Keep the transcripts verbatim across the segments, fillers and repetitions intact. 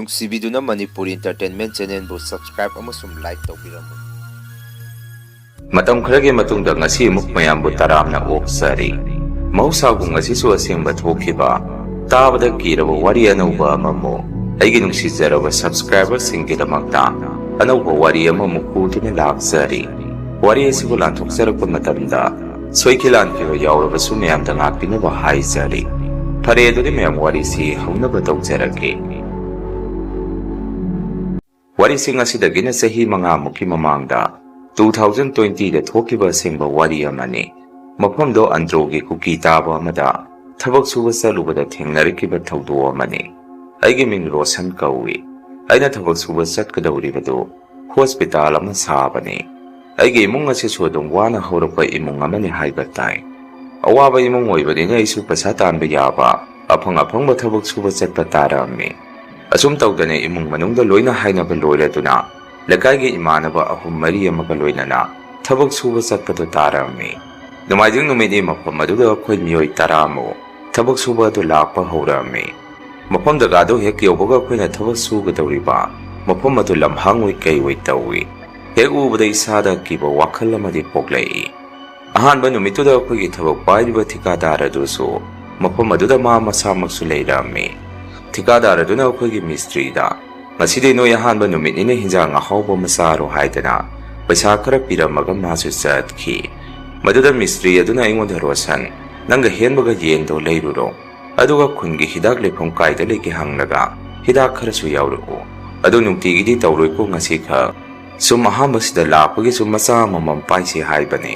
ꯅꯨꯡꯁꯤꯕꯤꯗꯨꯅ Manipur Entertainment Channelꯕꯨ subscribe ꯑꯃꯁꯨꯡ like ꯇꯧꯕꯤꯔꯝꯃꯨ꯫ ꯃꯇꯝ ꯈꯔꯒꯤ ꯃꯇꯨꯡꯗ ꯉꯁꯤ ꯑꯃꯨꯛ ꯃꯌꯥꯝꯕꯨ ꯇꯔꯥꯝꯅ ꯑꯣꯛꯆꯔꯤ꯫ ꯃꯍꯧꯁꯥꯒꯨꯝ ꯉꯁꯤꯁꯨ ꯑꯁꯦꯡꯕ ꯊꯣꯛꯈꯤꯕ, ꯇꯥꯕꯗ ꯀꯤꯔꯕ ꯋꯥꯔꯤ ꯑꯅꯧꯕ ꯑꯃꯃꯨꯛ ꯑꯩꯒꯤ ꯅꯨꯡꯁꯤꯖꯔꯕ subscriberꯁꯤꯡꯒꯤꯗꯃꯛꯇ ꯑꯅꯧꯕ ꯋꯥꯔꯤ ꯑꯃꯃꯨꯛ ꯄꯨꯗꯨꯅ ꯂꯥꯛꯆꯔꯤ꯫ ꯋꯥꯔꯤ ꯑꯁꯤꯕꯨ ꯂꯥꯟꯊꯣꯛꯆꯔꯛꯄ ꯃꯇꯝꯗ ꯁꯣꯏꯈꯤ ꯂꯥꯟꯈꯤꯕ ꯌꯥꯎꯔꯕꯁꯨ ꯃꯌꯥꯝꯗ ꯉꯥꯛꯄꯤꯅꯕ ꯍꯥꯏꯖꯔꯤ꯫ ꯐꯔꯦ, ꯑꯗꯨꯗꯤ ꯃꯌꯥꯝ ꯋꯥꯔꯤꯁꯤ ꯍꯧꯅꯕ ꯇꯧꯖꯔꯛꯀꯦ꯫ ꯋꯥꯔꯤꯁꯤꯡ ꯑꯁꯤꯗꯒꯤꯅ ꯆꯍꯤ ꯃꯉꯥꯃꯨꯛꯀꯤ ꯃꯃꯥꯡꯗ, two thousand twentyꯗ ꯊꯣꯛꯈꯤꯕ ꯑꯁꯦꯡꯕ ꯋꯥꯔꯤ ꯑꯃꯅꯤ꯫ ꯃꯐꯝꯗꯣ ꯑꯟꯗ꯭ꯔꯣꯒꯤ ꯀꯨꯀꯤ ꯇꯥꯕ ꯑꯃꯗ ꯊꯕꯛ ꯁꯨꯕ ꯆꯠꯂꯨꯕꯗ ꯊꯦꯡꯅꯔꯛꯈꯤꯕ ꯊꯧꯗꯣꯛ ꯑꯃꯅꯤ꯫ ꯑꯩꯒꯤ ꯃꯤꯡ ꯔꯣꯁꯟ ꯀꯧꯏ꯫ ꯑꯩꯅ ꯊꯕꯛ ꯁꯨꯕ ꯆꯠꯀꯗꯧꯔꯤꯕꯗꯨ ꯍꯣꯁꯄꯤꯇꯥꯜ ꯑꯃ ꯁꯥꯕꯅꯤ꯫ ꯑꯩꯒꯤ ꯏꯃꯨꯡ ꯑꯁꯤꯁꯨ ꯑꯗꯨꯝ ꯋꯥꯅ ꯍꯧꯔꯛꯄ ꯏꯃꯨꯡ ꯑꯃꯅꯤ ꯍꯥꯏꯕ ꯇꯥꯏ꯫ ꯑꯋꯥꯕ ꯏꯃꯨꯡ ꯑꯣꯏꯕꯅꯤꯅ ꯑꯩꯁꯨ ꯄꯩꯁꯥ ꯇꯥꯟꯕ ꯌꯥꯕ ꯑꯐꯪ ꯑꯐꯪꯕ ꯊꯕꯛ ꯁꯨꯕ ꯆꯠꯄ ꯇꯥꯔꯛꯑꯝꯃꯤ꯫ ꯑꯁꯨꯝ ꯇꯧꯗꯅ ꯏꯃꯨꯡ ꯃꯅꯨꯡꯗ ꯂꯣꯏꯅ ꯍꯥꯏꯅꯕ ꯂꯣꯏꯔꯗꯨꯅ ꯂꯩꯀꯥꯏꯒꯤ ꯏꯃꯥꯟꯅꯕ ꯑꯍꯨꯝ ꯃꯔꯤ ꯑꯃꯒ ꯂꯣꯏꯅꯅ ꯊꯕꯛ ꯁꯨꯕ ꯆꯠꯄꯗꯨ ꯇꯥꯔꯛꯑꯝꯃꯤ꯫ ꯅꯣꯡꯃꯥꯏꯖꯤꯡ ꯅꯨꯃꯤꯠꯅꯤ꯫ ꯃꯐꯝ ꯑꯗꯨꯗ ꯑꯩꯈꯣꯏ ꯃꯤꯑꯣꯏ ꯇꯔꯥꯃꯨꯛ ꯊꯕꯛ ꯁꯨꯕ ꯑꯗꯨ ꯂꯥꯛꯄ ꯍꯧꯔꯛꯑꯝꯃꯤ꯫ ꯃꯐꯝ ꯖꯒꯥꯗꯨ ꯍꯦꯛ ꯌꯧꯕꯒ ꯑꯩꯈꯣꯏꯅ ꯊꯕꯛ ꯁꯨꯒꯗꯧꯔꯤꯕ ꯃꯐꯝ ꯑꯗꯨ ꯂꯝꯍꯥꯡ ꯑꯣꯏ ꯀꯩ ꯑꯣꯏ ꯇꯧꯏ꯫ ꯍꯦꯛ ꯎꯕꯗ ꯏꯁꯥꯗ ꯑꯀꯤꯕ ꯋꯥꯈꯜ ꯑꯃꯗꯤ ꯄꯣꯛꯂꯛꯏ꯫ ꯑꯍꯥꯟꯕ ꯅꯨꯃꯤꯠꯇꯨꯗ ꯑꯩꯈꯣꯏꯒꯤ ꯊꯕꯛ ꯄꯥꯏꯔꯤꯕ ꯊꯤꯀꯥꯗꯥꯔ ꯑꯗꯨꯁꯨ ꯃꯐꯝ ꯑꯗꯨꯗ ꯃꯥ ꯃꯁꯥꯃꯛꯁꯨ ꯂꯩꯔꯝꯃꯤ꯫ ꯊꯤꯀꯥꯗꯥꯔ ꯑꯗꯨꯅ ꯑꯩꯈꯣꯏꯒꯤ ꯃꯤꯁꯇ꯭ꯔꯤꯗ, "ꯉꯁꯤꯗꯤ ꯅꯣꯏ ꯑꯍꯥꯟꯕ ꯅꯨꯃꯤꯠꯅꯤꯅ ꯍꯤꯟꯖꯥꯡ ꯑꯍꯥꯎꯕ ꯑꯃ ꯆꯥꯔꯣ" ꯍꯥꯏꯗꯅ ꯄꯩꯁꯥ ꯈꯔ ꯄꯤꯔꯝꯃꯒ ꯃꯥꯁꯨ ꯆꯠꯈꯤ꯫ ꯃꯗꯨꯗ ꯃꯤꯁꯇ꯭ꯔꯤ ꯑꯗꯨꯅ ꯑꯩꯉꯣꯟꯗ, "ꯔꯣꯁꯟ, ꯅꯪꯒ ꯍꯦꯟꯕꯒ ꯌꯦꯟꯗꯣ ꯂꯩꯔꯨꯔꯣ, ꯑꯗꯨꯒ ꯈꯨꯟꯒꯤ ꯍꯤꯗꯥꯛ ꯂꯩꯐꯝ ꯀꯥꯏꯗ ꯂꯩꯒꯦ ꯍꯪꯂꯒ ꯍꯤꯗꯥꯛ ꯈꯔꯁꯨ ꯌꯥꯎꯔꯛꯎ꯫ ꯑꯗꯨ ꯅꯨꯡꯇꯤꯒꯤꯗꯤ ꯇꯧꯔꯣꯏꯀꯣ, ꯉꯁꯤꯈꯛ ꯁꯨꯝ ꯑꯍꯥꯟꯕꯁꯤꯗ ꯂꯥꯛꯄꯒꯤ ꯁꯨꯝ ꯃꯆꯥ ꯑꯃꯃꯝ ꯄꯥꯏꯁꯤ ꯍꯥꯏꯕꯅꯤ꯫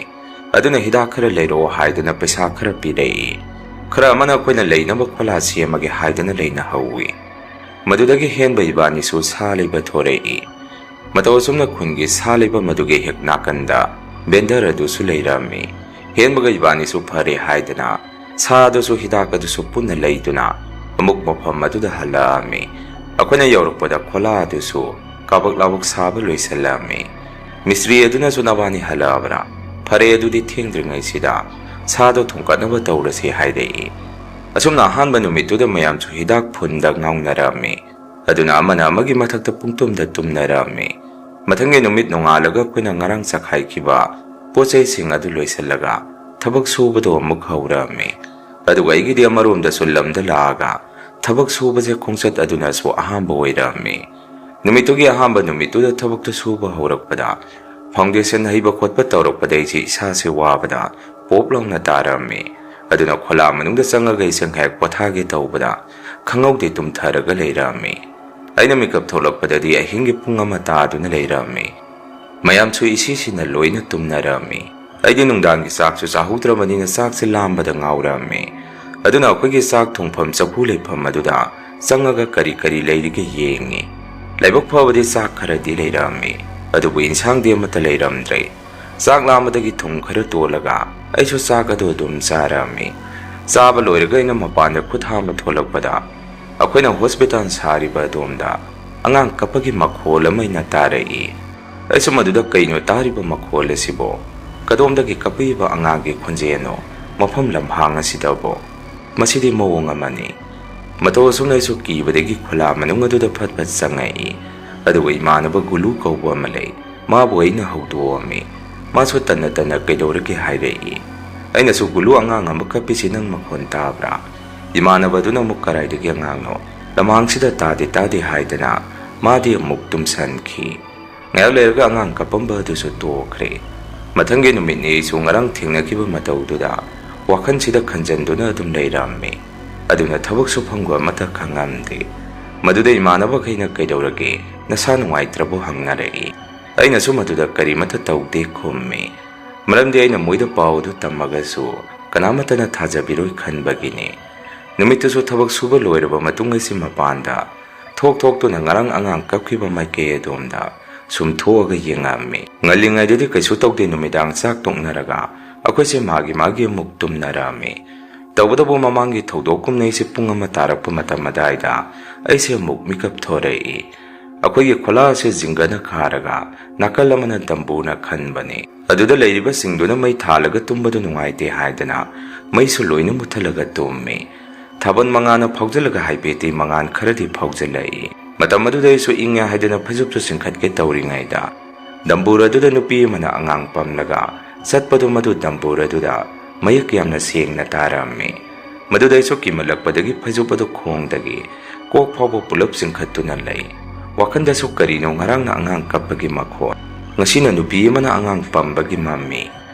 ꯑꯗꯨꯅ ꯍꯤꯗꯥꯛ ꯈꯔ ꯂꯩꯔꯛꯑꯣ" ꯍꯥꯏꯗꯨꯅ ꯄꯩꯁꯥ ꯈꯔ ꯄꯤꯔꯛꯏ꯫ ꯈꯔ ꯑꯃꯅ ꯑꯩꯈꯣꯏꯅ ꯂꯩꯅꯕ ꯈꯣꯂꯥ ꯁꯦꯝꯃꯒꯦ ꯍꯥꯏꯗꯨꯅ ꯂꯩꯅꯍꯧꯏ꯫ ꯃꯗꯨꯗꯒꯤ ꯍꯦꯟꯕ ꯏꯕꯥꯅꯤꯁꯨ ꯁꯥ ꯂꯩꯕ ꯊꯣꯔꯛꯏ꯫ ꯃꯇꯧ ꯑꯁꯨꯝꯅ ꯈꯨꯟꯒꯤ ꯁꯥ ꯂꯩꯐꯝ ꯑꯗꯨꯒꯤ ꯍꯦꯛ ꯅꯥꯀꯟꯗ ꯚꯦꯟꯗꯔ ꯑꯗꯨꯁꯨ ꯂꯩꯔꯝꯃꯤ꯫ ꯍꯦꯟꯕꯒ ꯏꯕꯥꯅꯤꯁꯨ ꯐꯔꯦ ꯍꯥꯏꯗꯅ ꯁꯥ ꯑꯗꯨꯁꯨ ꯍꯤꯗꯥꯛ ꯑꯗꯨꯁꯨ ꯄꯨꯟꯅ ꯂꯩꯗꯨꯅ ꯑꯃꯨꯛ ꯃꯐꯝ ꯑꯗꯨꯗ ꯍꯜꯂꯛꯑꯝꯃꯤ꯫ ꯑꯩꯈꯣꯏꯅ ꯌꯧꯔꯛꯄꯗ ꯈꯣꯂꯥ ꯑꯗꯨꯁꯨ ꯀꯥꯕꯛ ꯂꯥꯕꯛ ꯁꯥꯕ ꯂꯣꯏꯁꯤꯜꯂꯝꯃꯤ꯫ ꯃꯤꯁꯇ꯭ꯔꯤ ꯑꯗꯨꯅꯁꯨ "ꯅꯕꯥꯅꯤ ꯍꯜꯂꯛꯑꯕ꯭ꯔꯥ? ꯐꯔꯦ, ꯑꯗꯨꯗꯤ ꯊꯦꯡꯗ꯭ꯔꯤꯉꯩꯁꯤꯗ ꯁꯥꯗꯣ ꯊꯣꯡꯀꯠꯅꯕ ꯇꯧꯔꯁꯤ" ꯍꯥꯏꯔꯛꯏ꯫ ꯑꯁꯨꯝꯅ ꯑꯍꯥꯟꯕ ꯅꯨꯃꯤꯠꯇꯨꯗ ꯃꯌꯥꯝꯁꯨ ꯍꯤꯗꯥꯛ ꯐꯨꯟꯗ ꯉꯥꯎꯅꯔꯝꯃꯤ꯫ ꯑꯗꯨꯅ ꯑꯃꯅ ꯑꯃꯒꯤ ꯃꯊꯛꯇ ꯄꯨꯡꯇꯨꯝꯗ ꯇꯨꯝꯅꯔꯝꯃꯤ꯫ ꯃꯊꯪꯒꯤ ꯅꯨꯃꯤꯠ ꯅꯣꯡꯉꯥꯜꯂꯒ ꯑꯩꯈꯣꯏꯅ ꯉꯔꯥꯡ ꯆꯈꯥꯏꯈꯤꯕ ꯄꯣꯠ ꯆꯩꯁꯤꯡ ꯑꯗꯨ ꯂꯣꯏꯁꯤꯜꯂꯒ ꯊꯕꯛ ꯁꯨꯕꯗꯣ ꯑꯃꯨꯛ ꯍꯧꯔꯛꯑꯝꯃꯤ꯫ ꯑꯗꯨꯒ ꯑꯩꯒꯤꯗꯤ ꯑꯃꯔꯣꯝꯗꯁꯨ ꯂꯝꯗ ꯂꯥꯛꯑꯒ ꯊꯕꯛ ꯁꯨꯕꯁꯦ ꯈꯣꯡꯆꯠ ꯑꯗꯨꯅꯁꯨ ꯑꯍꯥꯟꯕ ꯑꯣꯏꯔꯛꯑꯝꯃꯤ꯫ ꯅꯨꯃꯤꯠꯇꯨꯒꯤ ꯑꯍꯥꯟꯕ ꯅꯨꯃꯤꯠꯇꯨꯗ ꯊꯕꯛꯇꯨ ꯁꯨꯕ ꯍꯧꯔꯛꯄꯗ foundation ꯍꯩꯕ ꯈꯣꯠꯄ ꯇꯧꯔꯛꯄꯗ ꯑꯩꯁꯦ ꯏꯁꯥꯁꯦ ꯋꯥꯕꯗ ꯄꯣꯞ ꯂꯥꯎꯅ ꯇꯥꯔꯝꯃꯤ꯫ ꯑꯗꯨꯅ ꯈꯣꯂꯥ ꯃꯅꯨꯡꯗ ꯆꯪꯉꯒ ꯑꯩꯁꯦ ꯉꯥꯏꯍꯥꯛ ꯄꯣꯊꯥꯒꯦ ꯇꯧꯕꯗ ꯈꯪꯍꯧꯗꯦ ꯇꯨꯝꯊꯔꯒ ꯂꯩꯔꯝꯃꯤ꯫ ꯑꯩꯅ ꯃꯤꯀꯞ ꯊꯣꯛꯂꯛꯄꯗꯗꯤ ꯑꯍꯤꯡꯒꯤ ꯄꯨꯡ ꯑꯃ ꯇꯥꯗꯨꯅ ꯂꯩꯔꯝꯃꯤ꯫ ꯃꯌꯥꯝꯁꯨ ꯏꯁꯤꯁꯤꯅ ꯂꯣꯏꯅ ꯇꯨꯝꯅꯔꯝꯃꯤ꯫ ꯑꯩꯗꯤ ꯅꯨꯡꯗꯥꯡꯒꯤ ꯆꯥꯛꯁꯨ ꯆꯥꯍꯧꯗ꯭ꯔꯕꯅꯤꯅ ꯆꯥꯛꯁꯦ ꯂꯥꯝꯕꯗ ꯉꯥꯎꯔꯝꯃꯤ꯫ ꯑꯗꯨꯅ ꯑꯩꯈꯣꯏꯒꯤ ꯆꯥꯛ ꯊꯣꯡꯐꯝ ꯆꯐꯨ ꯂꯩꯐꯝ ꯑꯗꯨꯗ ꯆꯪꯉꯒ ꯀꯔꯤ ꯀꯔꯤ ꯂꯩꯔꯤꯒꯦ ꯌꯦꯡꯉꯤ꯫ ꯂꯥꯏꯕꯛ ꯐꯕꯗꯤ ꯆꯥꯛ ꯈꯔꯗꯤ ꯂꯩꯔꯝꯃꯤ, ꯑꯗꯨꯕꯨ ꯏꯟꯁꯥꯡꯗꯤ ꯑꯃꯠꯇ ꯂꯩꯔꯝꯗ꯭ꯔꯦ꯫ ꯆꯥꯛ ꯂꯥꯝꯕꯗꯒꯤ ꯊꯨꯝ ꯈꯔ ꯇꯣꯜꯂꯒ ꯑꯩꯁꯨ ꯆꯥꯛ ꯑꯗꯨ ꯑꯗꯨꯝ ꯆꯥꯔꯝꯃꯤ꯫ ꯆꯥꯕ ꯂꯣꯏꯔꯒ ꯑꯩꯅ ꯃꯄꯥꯟꯗ ꯈꯨꯠ ꯍꯥꯝꯕ ꯊꯣꯛꯂꯛꯄꯗ ꯑꯩꯈꯣꯏꯅ hospital ꯁꯥꯔꯤꯕ ꯑꯗꯣꯝꯗ ꯑꯉꯥꯡ ꯀꯞꯄꯒꯤ ꯃꯈꯣꯜ ꯑꯃ ꯑꯩꯅ ꯇꯥꯔꯛꯏ꯫ ꯑꯩꯁꯨ ꯃꯗꯨꯗ ꯀꯩꯅꯣ ꯇꯥꯔꯤꯕ ꯃꯈꯣꯜ ꯑꯁꯤꯕꯣ? ꯀꯗꯣꯝꯗꯒꯤ ꯀꯞꯄꯛꯏꯕ ꯑꯉꯥꯡꯒꯤ ꯈꯣꯟꯖꯦꯜꯅꯣ ꯃꯐꯝ ꯂꯝꯍꯥꯡ ꯑꯁꯤꯗꯕꯣ? ꯃꯁꯤꯗꯤ ꯃꯑꯣꯡ ꯑꯃꯅꯤ꯫ ꯃꯇꯧ ꯑꯁꯨꯝꯅ ꯑꯩꯁꯨ ꯀꯤꯕꯗꯒꯤ ꯈꯨꯂꯥ ꯃꯅꯨꯡ ꯑꯗꯨꯗ ꯐꯠ ꯐꯠ ꯆꯪꯉꯛꯏ꯫ ꯑꯗꯨꯒ ꯏꯃꯥꯟꯅꯕ ꯒꯨꯂꯨ ꯀꯧꯕ ꯑꯃ ꯂꯩ, ꯃꯥꯕꯨ ꯑꯩꯅ ꯍꯧꯗꯣꯛꯑꯝꯃꯤ꯫ ꯃꯥꯁꯨ ꯇꯟꯅ ꯇꯟꯅ "ꯀꯩꯗꯧꯔꯒꯦ?" ꯍꯥꯏꯔꯛꯏ꯫ ꯑꯩꯅꯁꯨ "ꯒꯨꯂꯨ, ꯑꯉꯥꯡ ꯑꯃ ꯀꯞꯄꯤꯁꯤ ꯅꯪ ꯃꯈꯣꯟ ꯇꯥꯕ꯭ꯔꯥ?" ꯏꯃꯥꯟꯅꯕ ꯑꯗꯨꯅ ꯑꯃꯨꯛ "ꯀꯔꯥꯏꯗꯒꯤ ꯑꯉꯥꯡꯅꯣ? ꯂꯝꯍꯥꯡꯁꯤꯗ ꯇꯥꯗꯦ ꯇꯥꯗꯦ" ꯍꯥꯏꯗꯅ ꯃꯥꯗꯤ ꯑꯃꯨꯛ ꯇꯨꯝꯁꯟꯈꯤ꯫ ꯉꯥꯏꯍꯥꯛ ꯂꯩꯔꯒ ꯑꯉꯥꯡ ꯀꯞꯄꯝꯕ ꯑꯗꯨꯁꯨ ꯇꯣꯛꯈ꯭ꯔꯦ꯫ ꯃꯊꯪꯒꯤ ꯅꯨꯃꯤꯠꯅꯤ ꯑꯩꯁꯨ ꯉꯔꯥꯡ ꯊꯦꯡꯅꯈꯤꯕ ꯃꯇꯧꯗꯨꯗ ꯋꯥꯈꯜꯁꯤꯗ ꯈꯟꯖꯟꯗꯨꯅ ꯑꯗꯨꯝ ꯂꯩꯔꯝꯃꯤ꯫ ꯑꯗꯨꯅ ꯊꯕꯛ ꯁꯨꯐꯝꯒ ꯑꯃꯠꯇ ꯈꯪꯉꯝꯗꯦ꯫ ꯃꯗꯨꯗ ꯏꯃꯥꯟꯅꯕꯈꯩꯅ "ꯀꯩꯗꯧꯔꯒꯦ? ꯅꯁꯥ ꯅꯨꯡꯉꯥꯏꯇ꯭ꯔꯕꯣ?" ꯍꯪꯅꯔꯛꯏ꯫ ꯑꯩꯅꯁꯨ ꯃꯗꯨꯗ "ꯀꯔꯤꯃꯠꯇ ꯇꯧꯗꯦ" ꯈꯨꯝꯃꯤ꯫ ꯃꯔꯝꯗꯤ ꯑꯩꯅ ꯃꯣꯏꯗ ꯄꯥꯎ ꯑꯗꯨ ꯇꯝꯃꯒꯁꯨ ꯀꯅꯥꯃꯠꯇꯅ ꯊꯥꯖꯕꯤꯔꯣꯏ ꯈꯟꯕꯒꯤꯅꯤ꯫ ꯅꯨꯃꯤꯠꯇꯨꯁꯨ ꯊꯕꯛ ꯁꯨꯕ ꯂꯣꯏꯔꯕ ꯃꯇꯨꯡ ꯑꯩꯁꯤ ꯃꯄꯥꯟꯗ ꯊꯣꯛ ꯊꯣꯛꯇꯨꯅ ꯉꯔꯥꯡ ꯑꯉꯥꯡ ꯀꯞꯈꯤꯕ ꯃꯥꯏꯀꯩ ꯑꯗꯣꯝꯗ ꯁꯨꯝ ꯊꯣꯛꯑꯒ ꯌꯦꯡꯉꯝꯃꯤ꯫ ꯉꯜꯂꯤꯉꯩꯗꯗꯤ ꯀꯩꯁꯨ ꯇꯧꯗꯦ, ꯅꯨꯃꯤꯗꯥꯡ ꯆꯥꯛ ꯇꯣꯛꯅꯔꯒ ꯑꯩꯈꯣꯏꯁꯦ ꯃꯥꯒꯤ ꯃꯥꯒꯤ ꯑꯃꯨꯛ ꯇꯨꯝꯅꯔꯝꯃꯤ꯫ ꯇꯧꯕꯇꯕꯨ ꯃꯃꯥꯡꯒꯤ ꯊꯧꯗꯣꯛꯀꯨꯝꯅ ꯑꯩꯁꯦ ꯄꯨꯡ ꯑꯃ ꯇꯥꯔꯛꯄ ꯃꯇꯝ ꯑꯗꯥꯏꯗ ꯑꯩꯁꯦ ꯑꯃꯨꯛ ꯃꯤꯀꯞ ꯊꯣꯔꯛꯏ꯫ ꯑꯩꯈꯣꯏꯒꯤ ꯈꯨꯂꯥ ꯑꯁꯦ ꯖꯤꯡꯒꯅ ꯈꯥꯔꯒ ꯅꯥꯀꯜ ꯑꯃꯅ ꯗꯝꯕꯨꯅ ꯈꯟꯕꯅꯤ꯫ ꯑꯗꯨꯗ ꯂꯩꯔꯤꯕꯁꯤꯡꯗꯨꯅ ꯃꯩ ꯊꯥꯜꯂꯒ ꯇꯨꯝꯕꯗꯨ ꯅꯨꯡꯉꯥꯏꯇꯦ ꯍꯥꯏꯗꯅ ꯃꯩꯁꯨ ꯂꯣꯏꯅ ꯃꯨꯠꯊꯠꯂꯒ ꯇꯨꯝꯃꯤ꯫ ꯊꯥꯕꯜ ꯃꯉꯥꯜꯅ ꯐꯥꯎꯖꯤꯜꯂꯒ ꯍꯥꯏꯐꯦꯠꯇꯤ ꯃꯉꯥꯜ ꯈꯔꯗꯤ ꯐꯥꯎꯖꯤꯜꯂꯛꯏ꯫ ꯃꯇꯝ ꯑꯗꯨꯗ ꯑꯩꯁꯨ ꯏꯪꯉꯦ ꯍꯥꯏꯗꯨꯅ ꯐꯩꯖꯨꯞꯇꯨ ꯆꯤꯡꯈꯠꯀꯦ ꯇꯧꯔꯤꯉꯩꯗ, ꯗꯝꯕꯨꯔ ꯑꯗꯨꯗ ꯅꯨꯄꯤ ꯑꯃꯅ ꯑꯉꯥꯡ ꯄꯝꯂꯒ ꯆꯠꯄꯗꯨ ꯃꯗꯨ ꯗꯝꯕꯨꯔ ꯑꯗꯨꯗ ꯃꯌꯦꯛ ꯌꯥꯝꯅ ꯁꯦꯡꯅ ꯇꯥꯔꯝꯃꯤ꯫ ꯃꯗꯨꯗ ꯑꯩꯁꯨ ꯀꯤꯃꯜꯂꯛꯄꯗꯒꯤ ꯐꯩꯖꯨꯞ ꯑꯗꯨ ꯈꯣꯡꯗꯒꯤ ꯀꯣꯛ ꯐꯥꯎꯕ ꯄꯨꯂꯞ ꯆꯤꯡꯈꯠꯇꯨꯅ ꯂꯩ꯫ ꯋꯥꯈꯜꯗꯁꯨ ꯀꯔꯤꯅꯣ ꯉꯔꯥꯡꯅ ꯑꯉꯥꯡ ꯀꯞꯄꯒꯤ ꯃꯈꯣꯟ, ꯉꯁꯤꯅ ꯅꯨꯄꯤ ꯑꯃꯅ ꯑꯉꯥꯡ ꯄꯝꯕꯒꯤ ꯃꯃꯤ꯫